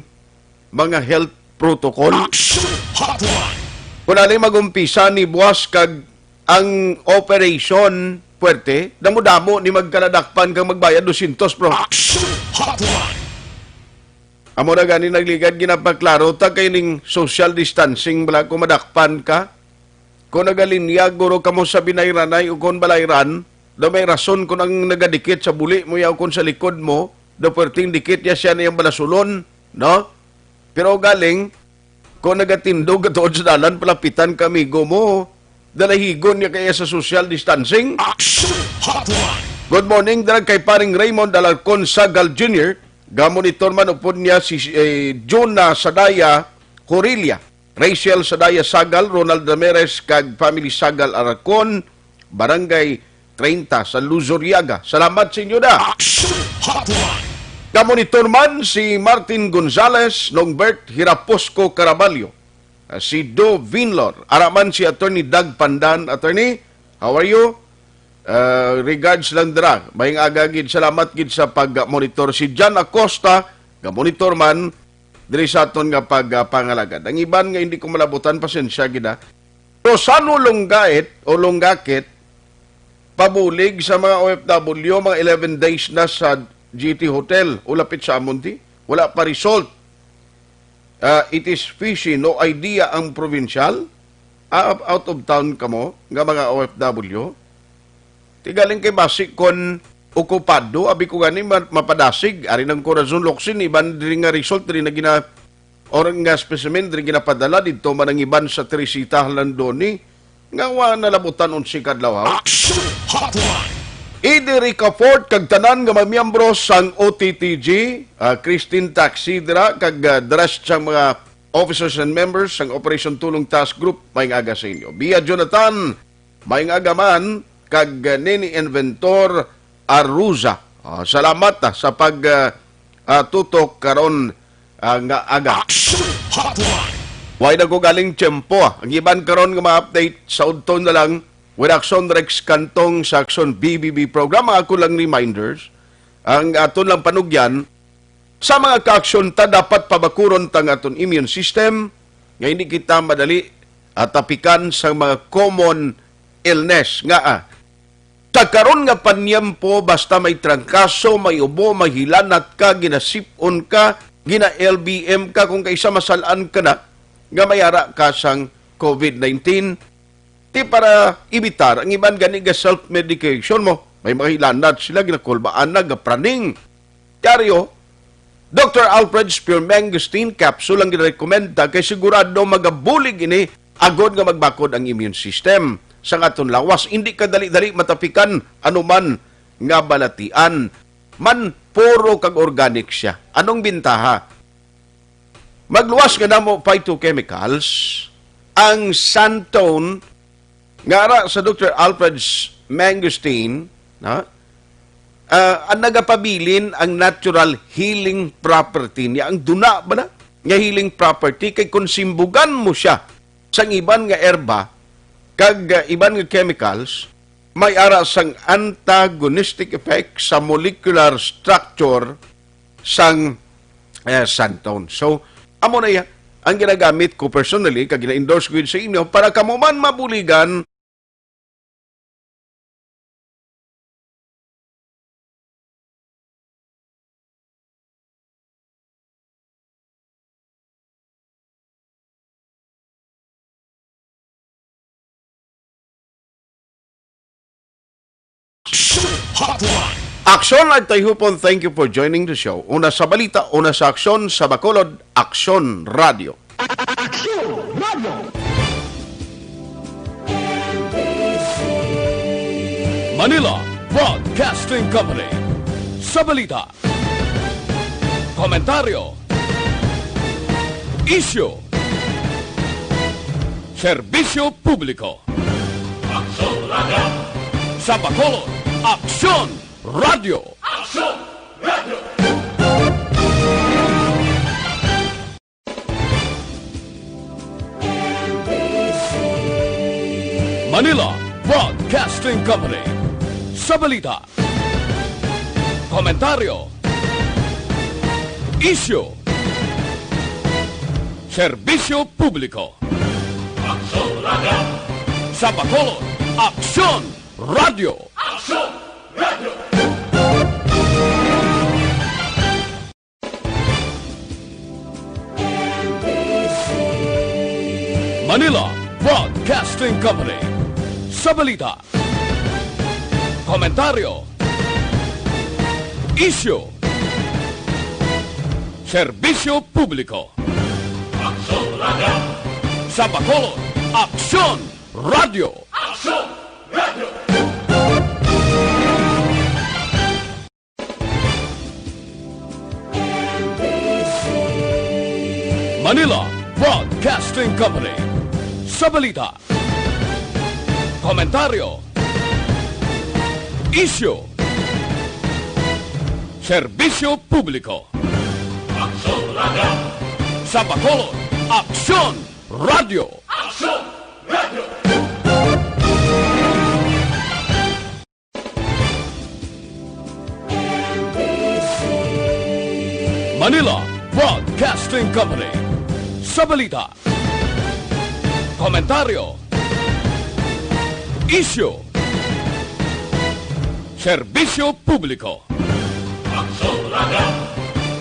mga health protocol? Action Hotline. Kung alay mag-umpisa ni buwas kag ang operation puwerte, damo-damo ni magkaladakpan kang magbayad dosyentos, bro. Action Hotline. Amo na gani, Nagligad, ginapaklaro ta kay ning social distancing, bala, kung madakpan ka, kung nagalinya guro kamo sa binayranay o kung balayran, daw may rason kung ang nagadikit sa buli mo yaw kung sa likod mo, daw perting dikit niya siya na yung balasulon, no? Pero galing, kung nagatindog ka tuod sa dalan, palapitan ka amigo mo, dalahigon niya kaya sa social distancing. Action Hotline. Good morning, dala kay paring Raymond Alarcon Sagal Junior. Gamonitor man upod niya si, eh, Juna Sadaya Corilla, Rachel Sadaya Sagal, Ronald Ramirez, kag family Sagal Alarcon, Barangay treinta sa Luzuriaga. Salamat sa inyo da. Action Hotline. Gamonitor man si Martin Gonzales, Longbert Hiraposco Caraballo, ah, si Do Vinlor. Ara man si Attorney Doug Pandan. Attorney, how are you? Ah, regards lang dira. Mayong aga gid, salamat gid sa pag-monitor. Si John Acosta, ga-monitor man diri sa aton nga pag, ah, pangalagad. Ang iban nga hindi ko malabutan, pasensya gid, ah. Rosano Lungait o Lungakit, pabulig sa mga O F W, mga eleven days na sa G T Hotel, o lapit sa amon di. Wala pa result. Ah, it is fishy, no idea ang provincial. Ah, out of town kamo nga mga O F W. Ti galing kay basi kon okupado, abi ko gani ma-, mapadasig, ari nang Corazon Locsin, iban diri nga result, diri na gina-, or nga specimen, diri ginapadala, didto man ang iban sa Teresita, Halandoni, nga wa nalabutan unsi kadlaw, ha? Action Hotline. Idi Ricafort kag tanan nga mga miyembro sang O T T G, ah, Christine Taxi dira, kag, ah, the rest sang mga officers and members sang Operation Tulong Task Group, may aga sa inyo. Bia Jonathan, may aga man, kag, ah, Nini Inventor Aruza. Ah, salamat, ah, sa pag, ah, ah, tutok karon, ah, nga aga. Action Hotline. Way na ko galing tiyempo, ah. Ang iban karon nga mga update sa udto na lang, with Action Rex Cantong sa Action B B B program. Ang ako lang reminders, ang aton lang panugyan, sa mga kaaksyon ta, dapat pabakuron ta nga aton immune system, nga hindi kita madali atapikan sa mga common illness. Nga, ah, sa karon nga panyempo, basta may trangkaso, may ubo, may hilanat ka, ginasipon ka, gina-L B M ka, kung kaisa masalan ka na, nga may ara ka sang COVID nineteen, ti para ibitar, ang iban gani ga self-medication mo. May mga hilanat sila, ginakulbaan na, gapraning. Diaryo, Doctor Alfred's Pure Mangosteen Capsule ang ginarekomenda kay sigurado magabulig ini agod nga magbakod ang immune system sang aton lawas. Hindi kadali-dali matapikan anuman nga balatian. Man, puro kag organic siya. Anong bintaha? Magluwas nga namo phytochemicals, ang Santone nga ara sa Doctor Alfred's Mangosteen, na, ah, ang nagapabilin ang natural healing property niya. Ang duna ba na nga healing property kay kung simbugan mo siya sang iban nga erba kag, ah, iban nga chemicals, may ara sang antagonistic effect sa molecular structure sang, eh, Santone. So, amo na iya ang ginagamit ko personally, kag gina-endorse ko sa inyo para kamo man mabuligan. Aksyon Hotline. Aksyon Nagtayhupon, thank you for joining the show. Una sa balita, una sa aksyon, sa Bacolod, Aksyon Radio. Aksyon Radio. Manila Broadcasting Company. Sa balita, komentaryo, isyu, serbisyo publiko. Aksyon Radio. Sa Bacolod, Aksyon Radio. Aksyon Radio. Manila Broadcasting Company. Sa balita, komentaryo, isyu, serbisyo publiko. Aksyon Radio. Sa Bacolod, Aksyon Radio. Aksyon Radio. Manila Broadcasting Company. Sa balita, komentaryo, isyu, serbisyo publiko. Aksyon Radio. Sa Bacolod, Aksyon Radio. Aksyon Radio. Manila Broadcasting Company. Sa balita, komentaryo, isyu, serbisyo publiko. Aksyon Radio. Sa Bacolod, Aksyon Radio. Aksyon Radio. Manila Broadcasting Company. Sa balita, komentaryo, isyu, serbisyo publiko. Aksyon Radio.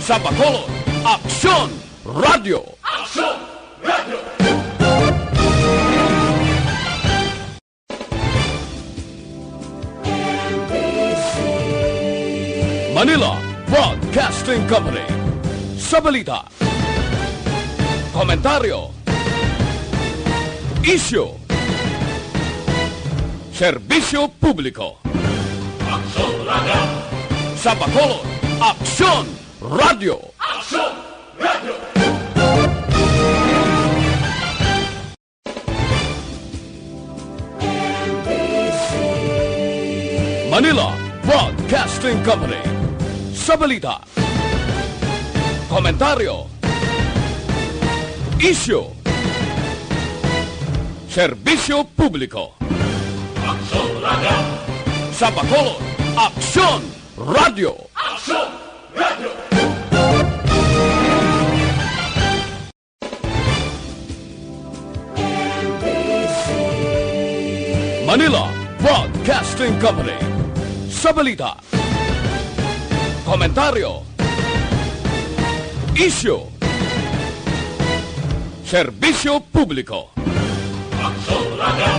Sa Bacolod, Aksyon Radio. Aksyon Radio. Manila Broadcasting Company. Sa balita, komentaryo, isyu, serbisyo publiko. Aksyon Radio. Sa Bacolod, Aksyon Radio. Aksyon Radio. Manila Broadcasting Company. Sa balita, komentaryo, isyu, serbisyo publiko. Aksyon Radio. Sa Bacolod, Aksyon Radio. Aksyon Radio. Manila Broadcasting Company. Sa balita, komentaryo, isyu, serbisyo publiko. Aksyon Radio.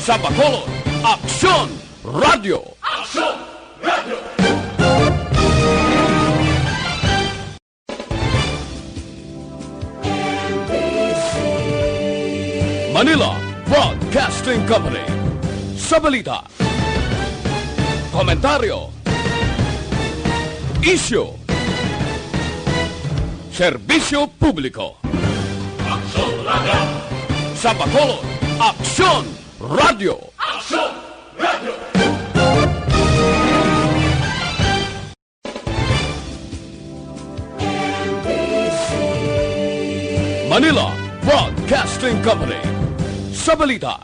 Sa Bacolod, Aksyon Radio. Aksyon Radio. Manila Broadcasting Company. Sa balita, komentaryo, isyu, serbisyo publiko. Aksyon Radio. Sa Bacolod, Aksyon Radio. Aksyon Radio. Manila Broadcasting Company. Sa balita,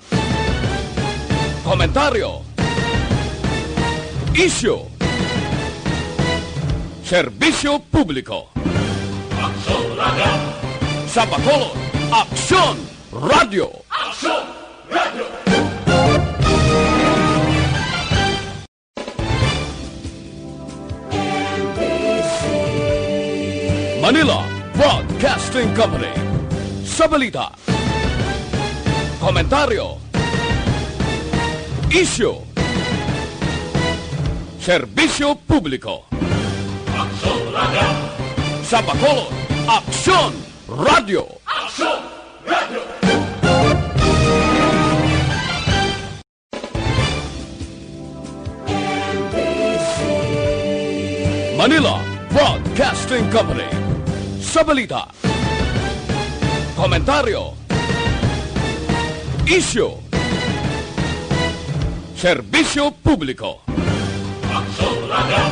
komentaryo, isyu, serbisyo publiko. Aksyon Radio. Sa Bacolod, Aksyon Radio. Aksyon Radio. Manila Broadcasting Company. Sa balita, komentaryo, isyu, serbisyo publiko. Aksyon Radio. Sa Bacolod, Aksyon Radio. Aksyon Radio. Manila Broadcasting Company. Sa balita, komentaryo, isyu, serbisyo publiko. Aksyon Radio.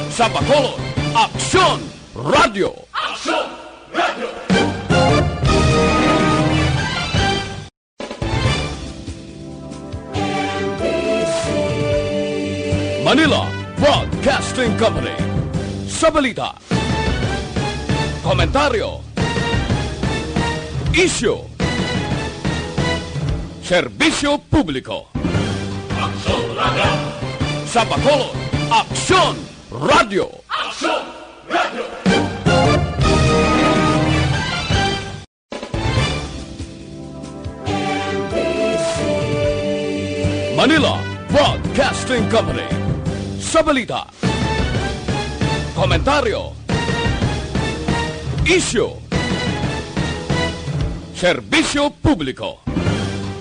Sa Bacolod, Aksyon Radio. Aksyon Radio. Manila Broadcasting Company. Sa balita, komentaryo, isyu, serbisyo publiko. Aksyon Radio. Sa Bacolod, Aksyon Radio. Aksyon Radio. Manila Broadcasting Company. Sa balita, komentaryo, isyu, serbisyo publiko.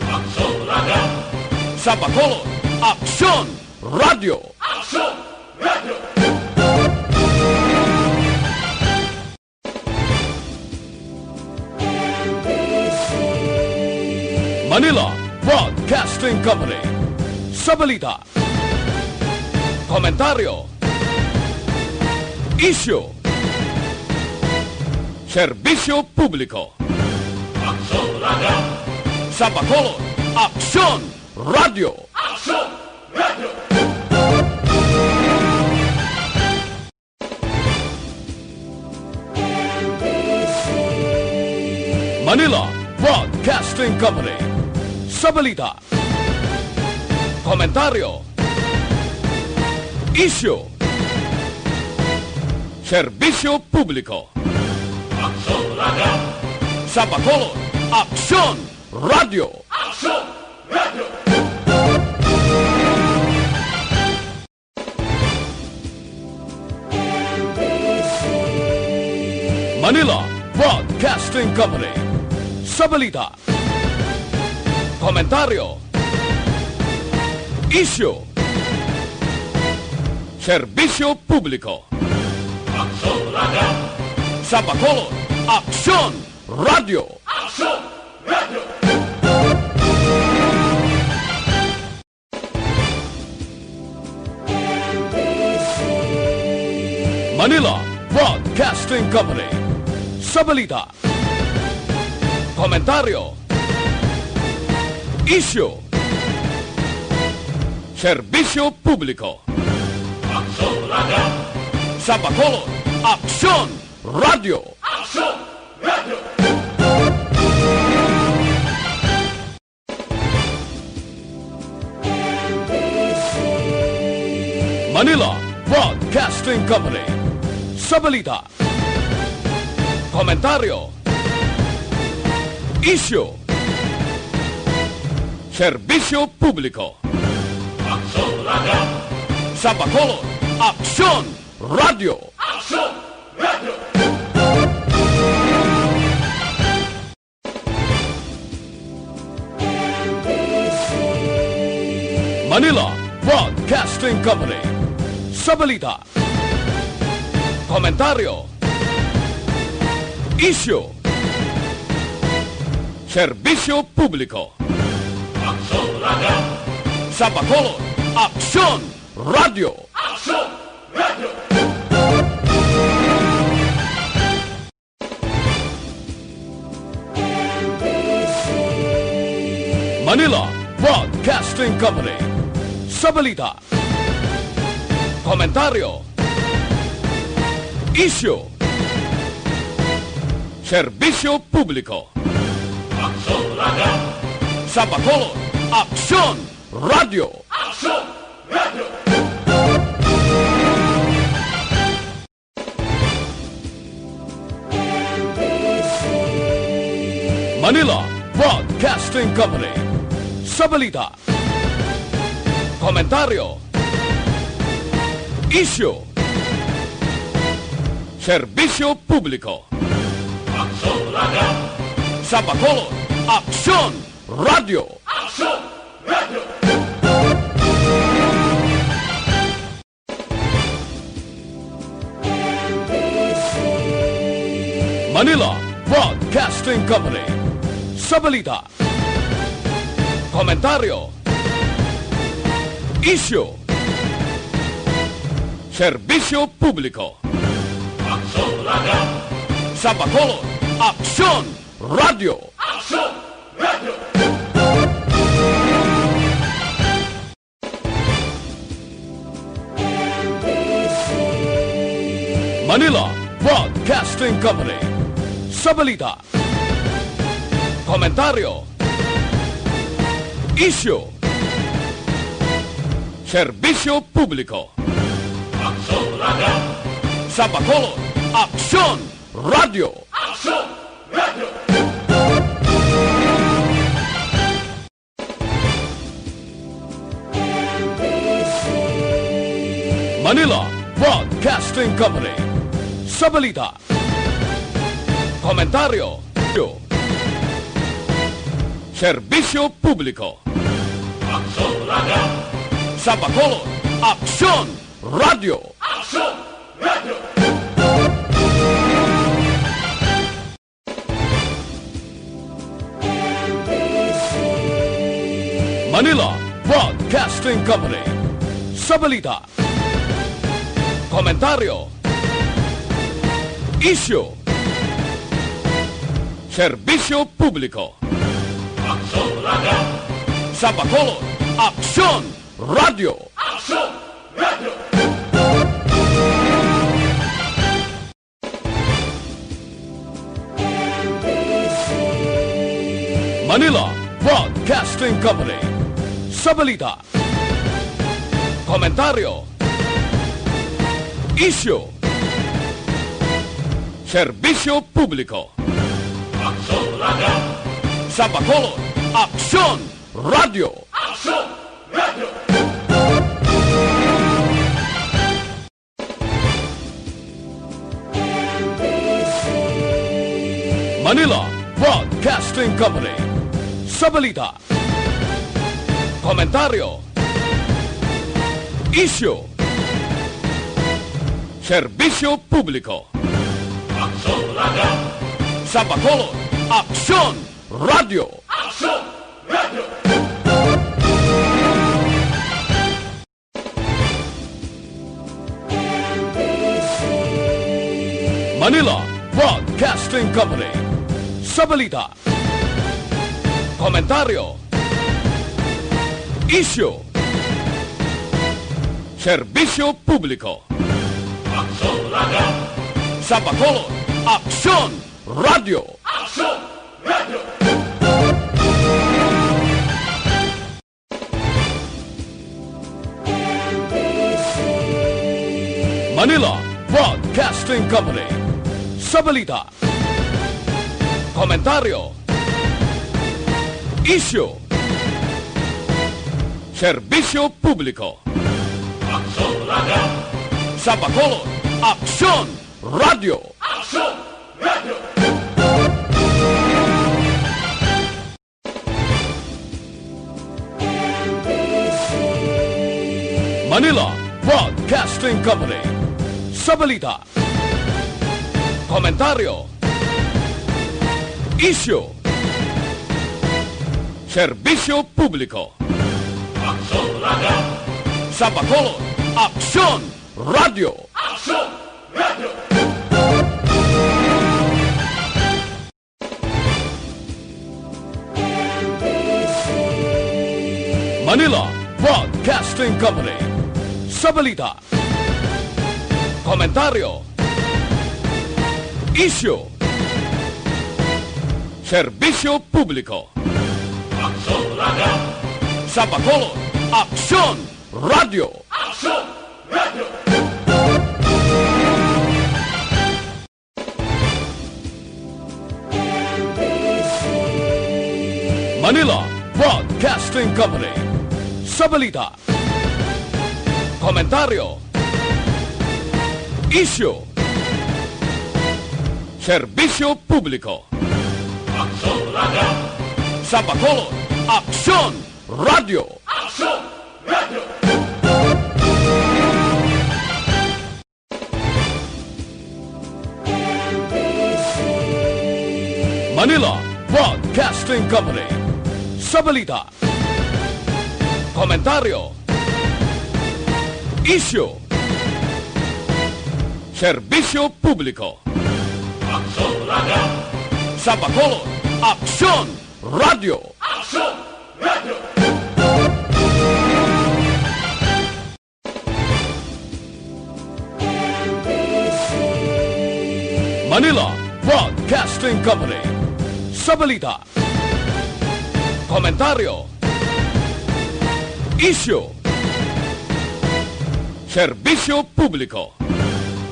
Aksyon Radio. Sa Bacolod, Aksyon Radio. Aksyon Radio. Manila Broadcasting Company. Sa balita, komentaryo, isyu, serbisyo publiko. Aksyon Radio. Sa Bacolod, Aksyon Radio. Aksyon Radio. Manila Broadcasting Company. Sa balita, komentaryo, isyu, serbisyo publiko. Aksyon Radio. Sa Bacolod, Aksyon Radio. Aksyon Radio. Manila Broadcasting Company. Sa balita, komentaryo, isyu, serbisyo publiko. Aksyon Radio. Sa Bacolod, Aksyon Radio. Aksyon Radio. Manila Broadcasting Company. Sa balita, komentaryo, isyu, serbisyo publiko. Aksyon Radio. Sa Bacolod, Aksyon Radio. Aksyon Radio. Manila Broadcasting Company. Sa balita, komentaryo, isyu, serbisyo publiko. Aksyon Radio. Sa Bacolod, Aksyon Radio. Aksyon Radio. Manila Broadcasting Company. Sa balita, komentaryo, isyu, serbisyo publiko. Aksyon Radio. Sa Bacolod, Aksyon Radio. Aksyon Radio. Manila Broadcasting Company. Sa balita, komentaryo, isyu, serbisyo publiko. Aksyon Radio. Sa Bacolod, Aksyon Radio. Aksyon Radio. Manila Broadcasting Company. Sa balita, komentaryo, isyu, serbisyo publiko. Aksyon Radio. Sa Bacolod, Aksyon Radio. Aksyon Radio. Manila Broadcasting Company. Sa balita, komentaryo, isyu, serbisyo publiko. Aksyon Radio. Sa Bacolod, Aksyon Radio. Aksyon Radio. Manila Broadcasting Company. Sa balita, komentaryo, isyu, serbisyo publiko. Aksyon Radio. Sa Bacolod, Aksyon Radio. Aksyon Radio. Manila Broadcasting Company. Sa balita, komentaryo, serbisyo publiko. Aksyon Radio. Sa Bacolod, Aksyon Radio. Aksyon Radio. Manila Broadcasting Company. Sa balita, komentaryo, isyu, serbisyo publiko. Aksyon Radio. Sa Bacolod, Aksyon Radio. Aksyon Radio. Manila Broadcasting Company. Sa balita, komentaryo, isyu, serbisyo publiko. Aksyon Radio. Sa Bacolod, Aksyon Radio. Aksyon Radio. Manila Broadcasting Company. Sa balita, komentaryo, isyu, serbisyo publiko. Aksyon Radio. Sa Bacolod, Aksyon Radio. Aksyon Radio. Manila Broadcasting Company. Sa balita, komentaryo, isyu, serbisyo publiko. Aksyon Radio. Sa Bacolod, Aksyon Radio. Aksyon Radio. Manila Broadcasting Company. Sa balita, komentaryo, isyu, serbisyo publiko. Aksyon Radio. Sa Bacolod, Aksyon Radio. Aksyon Radio. Manila Broadcasting Company. Sa balita, komentaryo, isyu, serbisyo publiko. Aksyon Radio. Sa Bacolod, Aksyon Radio. Aksyon Radio. Manila Broadcasting Company. Sa balita, komentaryo, isyu, serbisyo publiko. Aksyon Radio. Sa Bacolod, Aksyon Radio. Aksyon Radio. Manila Broadcasting Company. Sa balita, komentaryo, isyu, serbisyo publiko. Aksyon Radio. Sa Bacolod, Aksyon Radio. Aksyon Radio. Manila Broadcasting Company. Sa balita, komentaryo, isyu, serbisyo publiko. Aksyon Radio. Sa Bacolod, Aksyon Radio. Aksyon Radio. Manila Broadcasting Company. Sa balita, komentaryo, isyu, serbisyo publiko.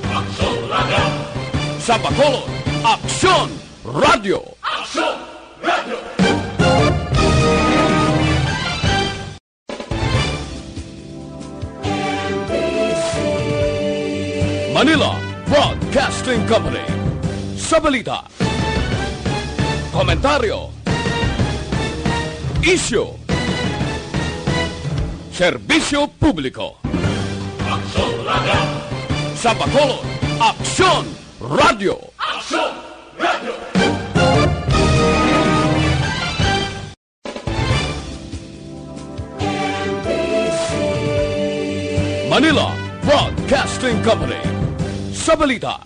Aksyon Radio. Sa Bacolod, Aksyon Radio. Aksyon Radio. Manila Broadcasting Company. Sa balita, komentaryo, isyu, serbisyo publiko. Aksyon Radio. Sa Bacolod, Aksyon Radio. Aksyon Radio. Manila Broadcasting Company. Sa balita,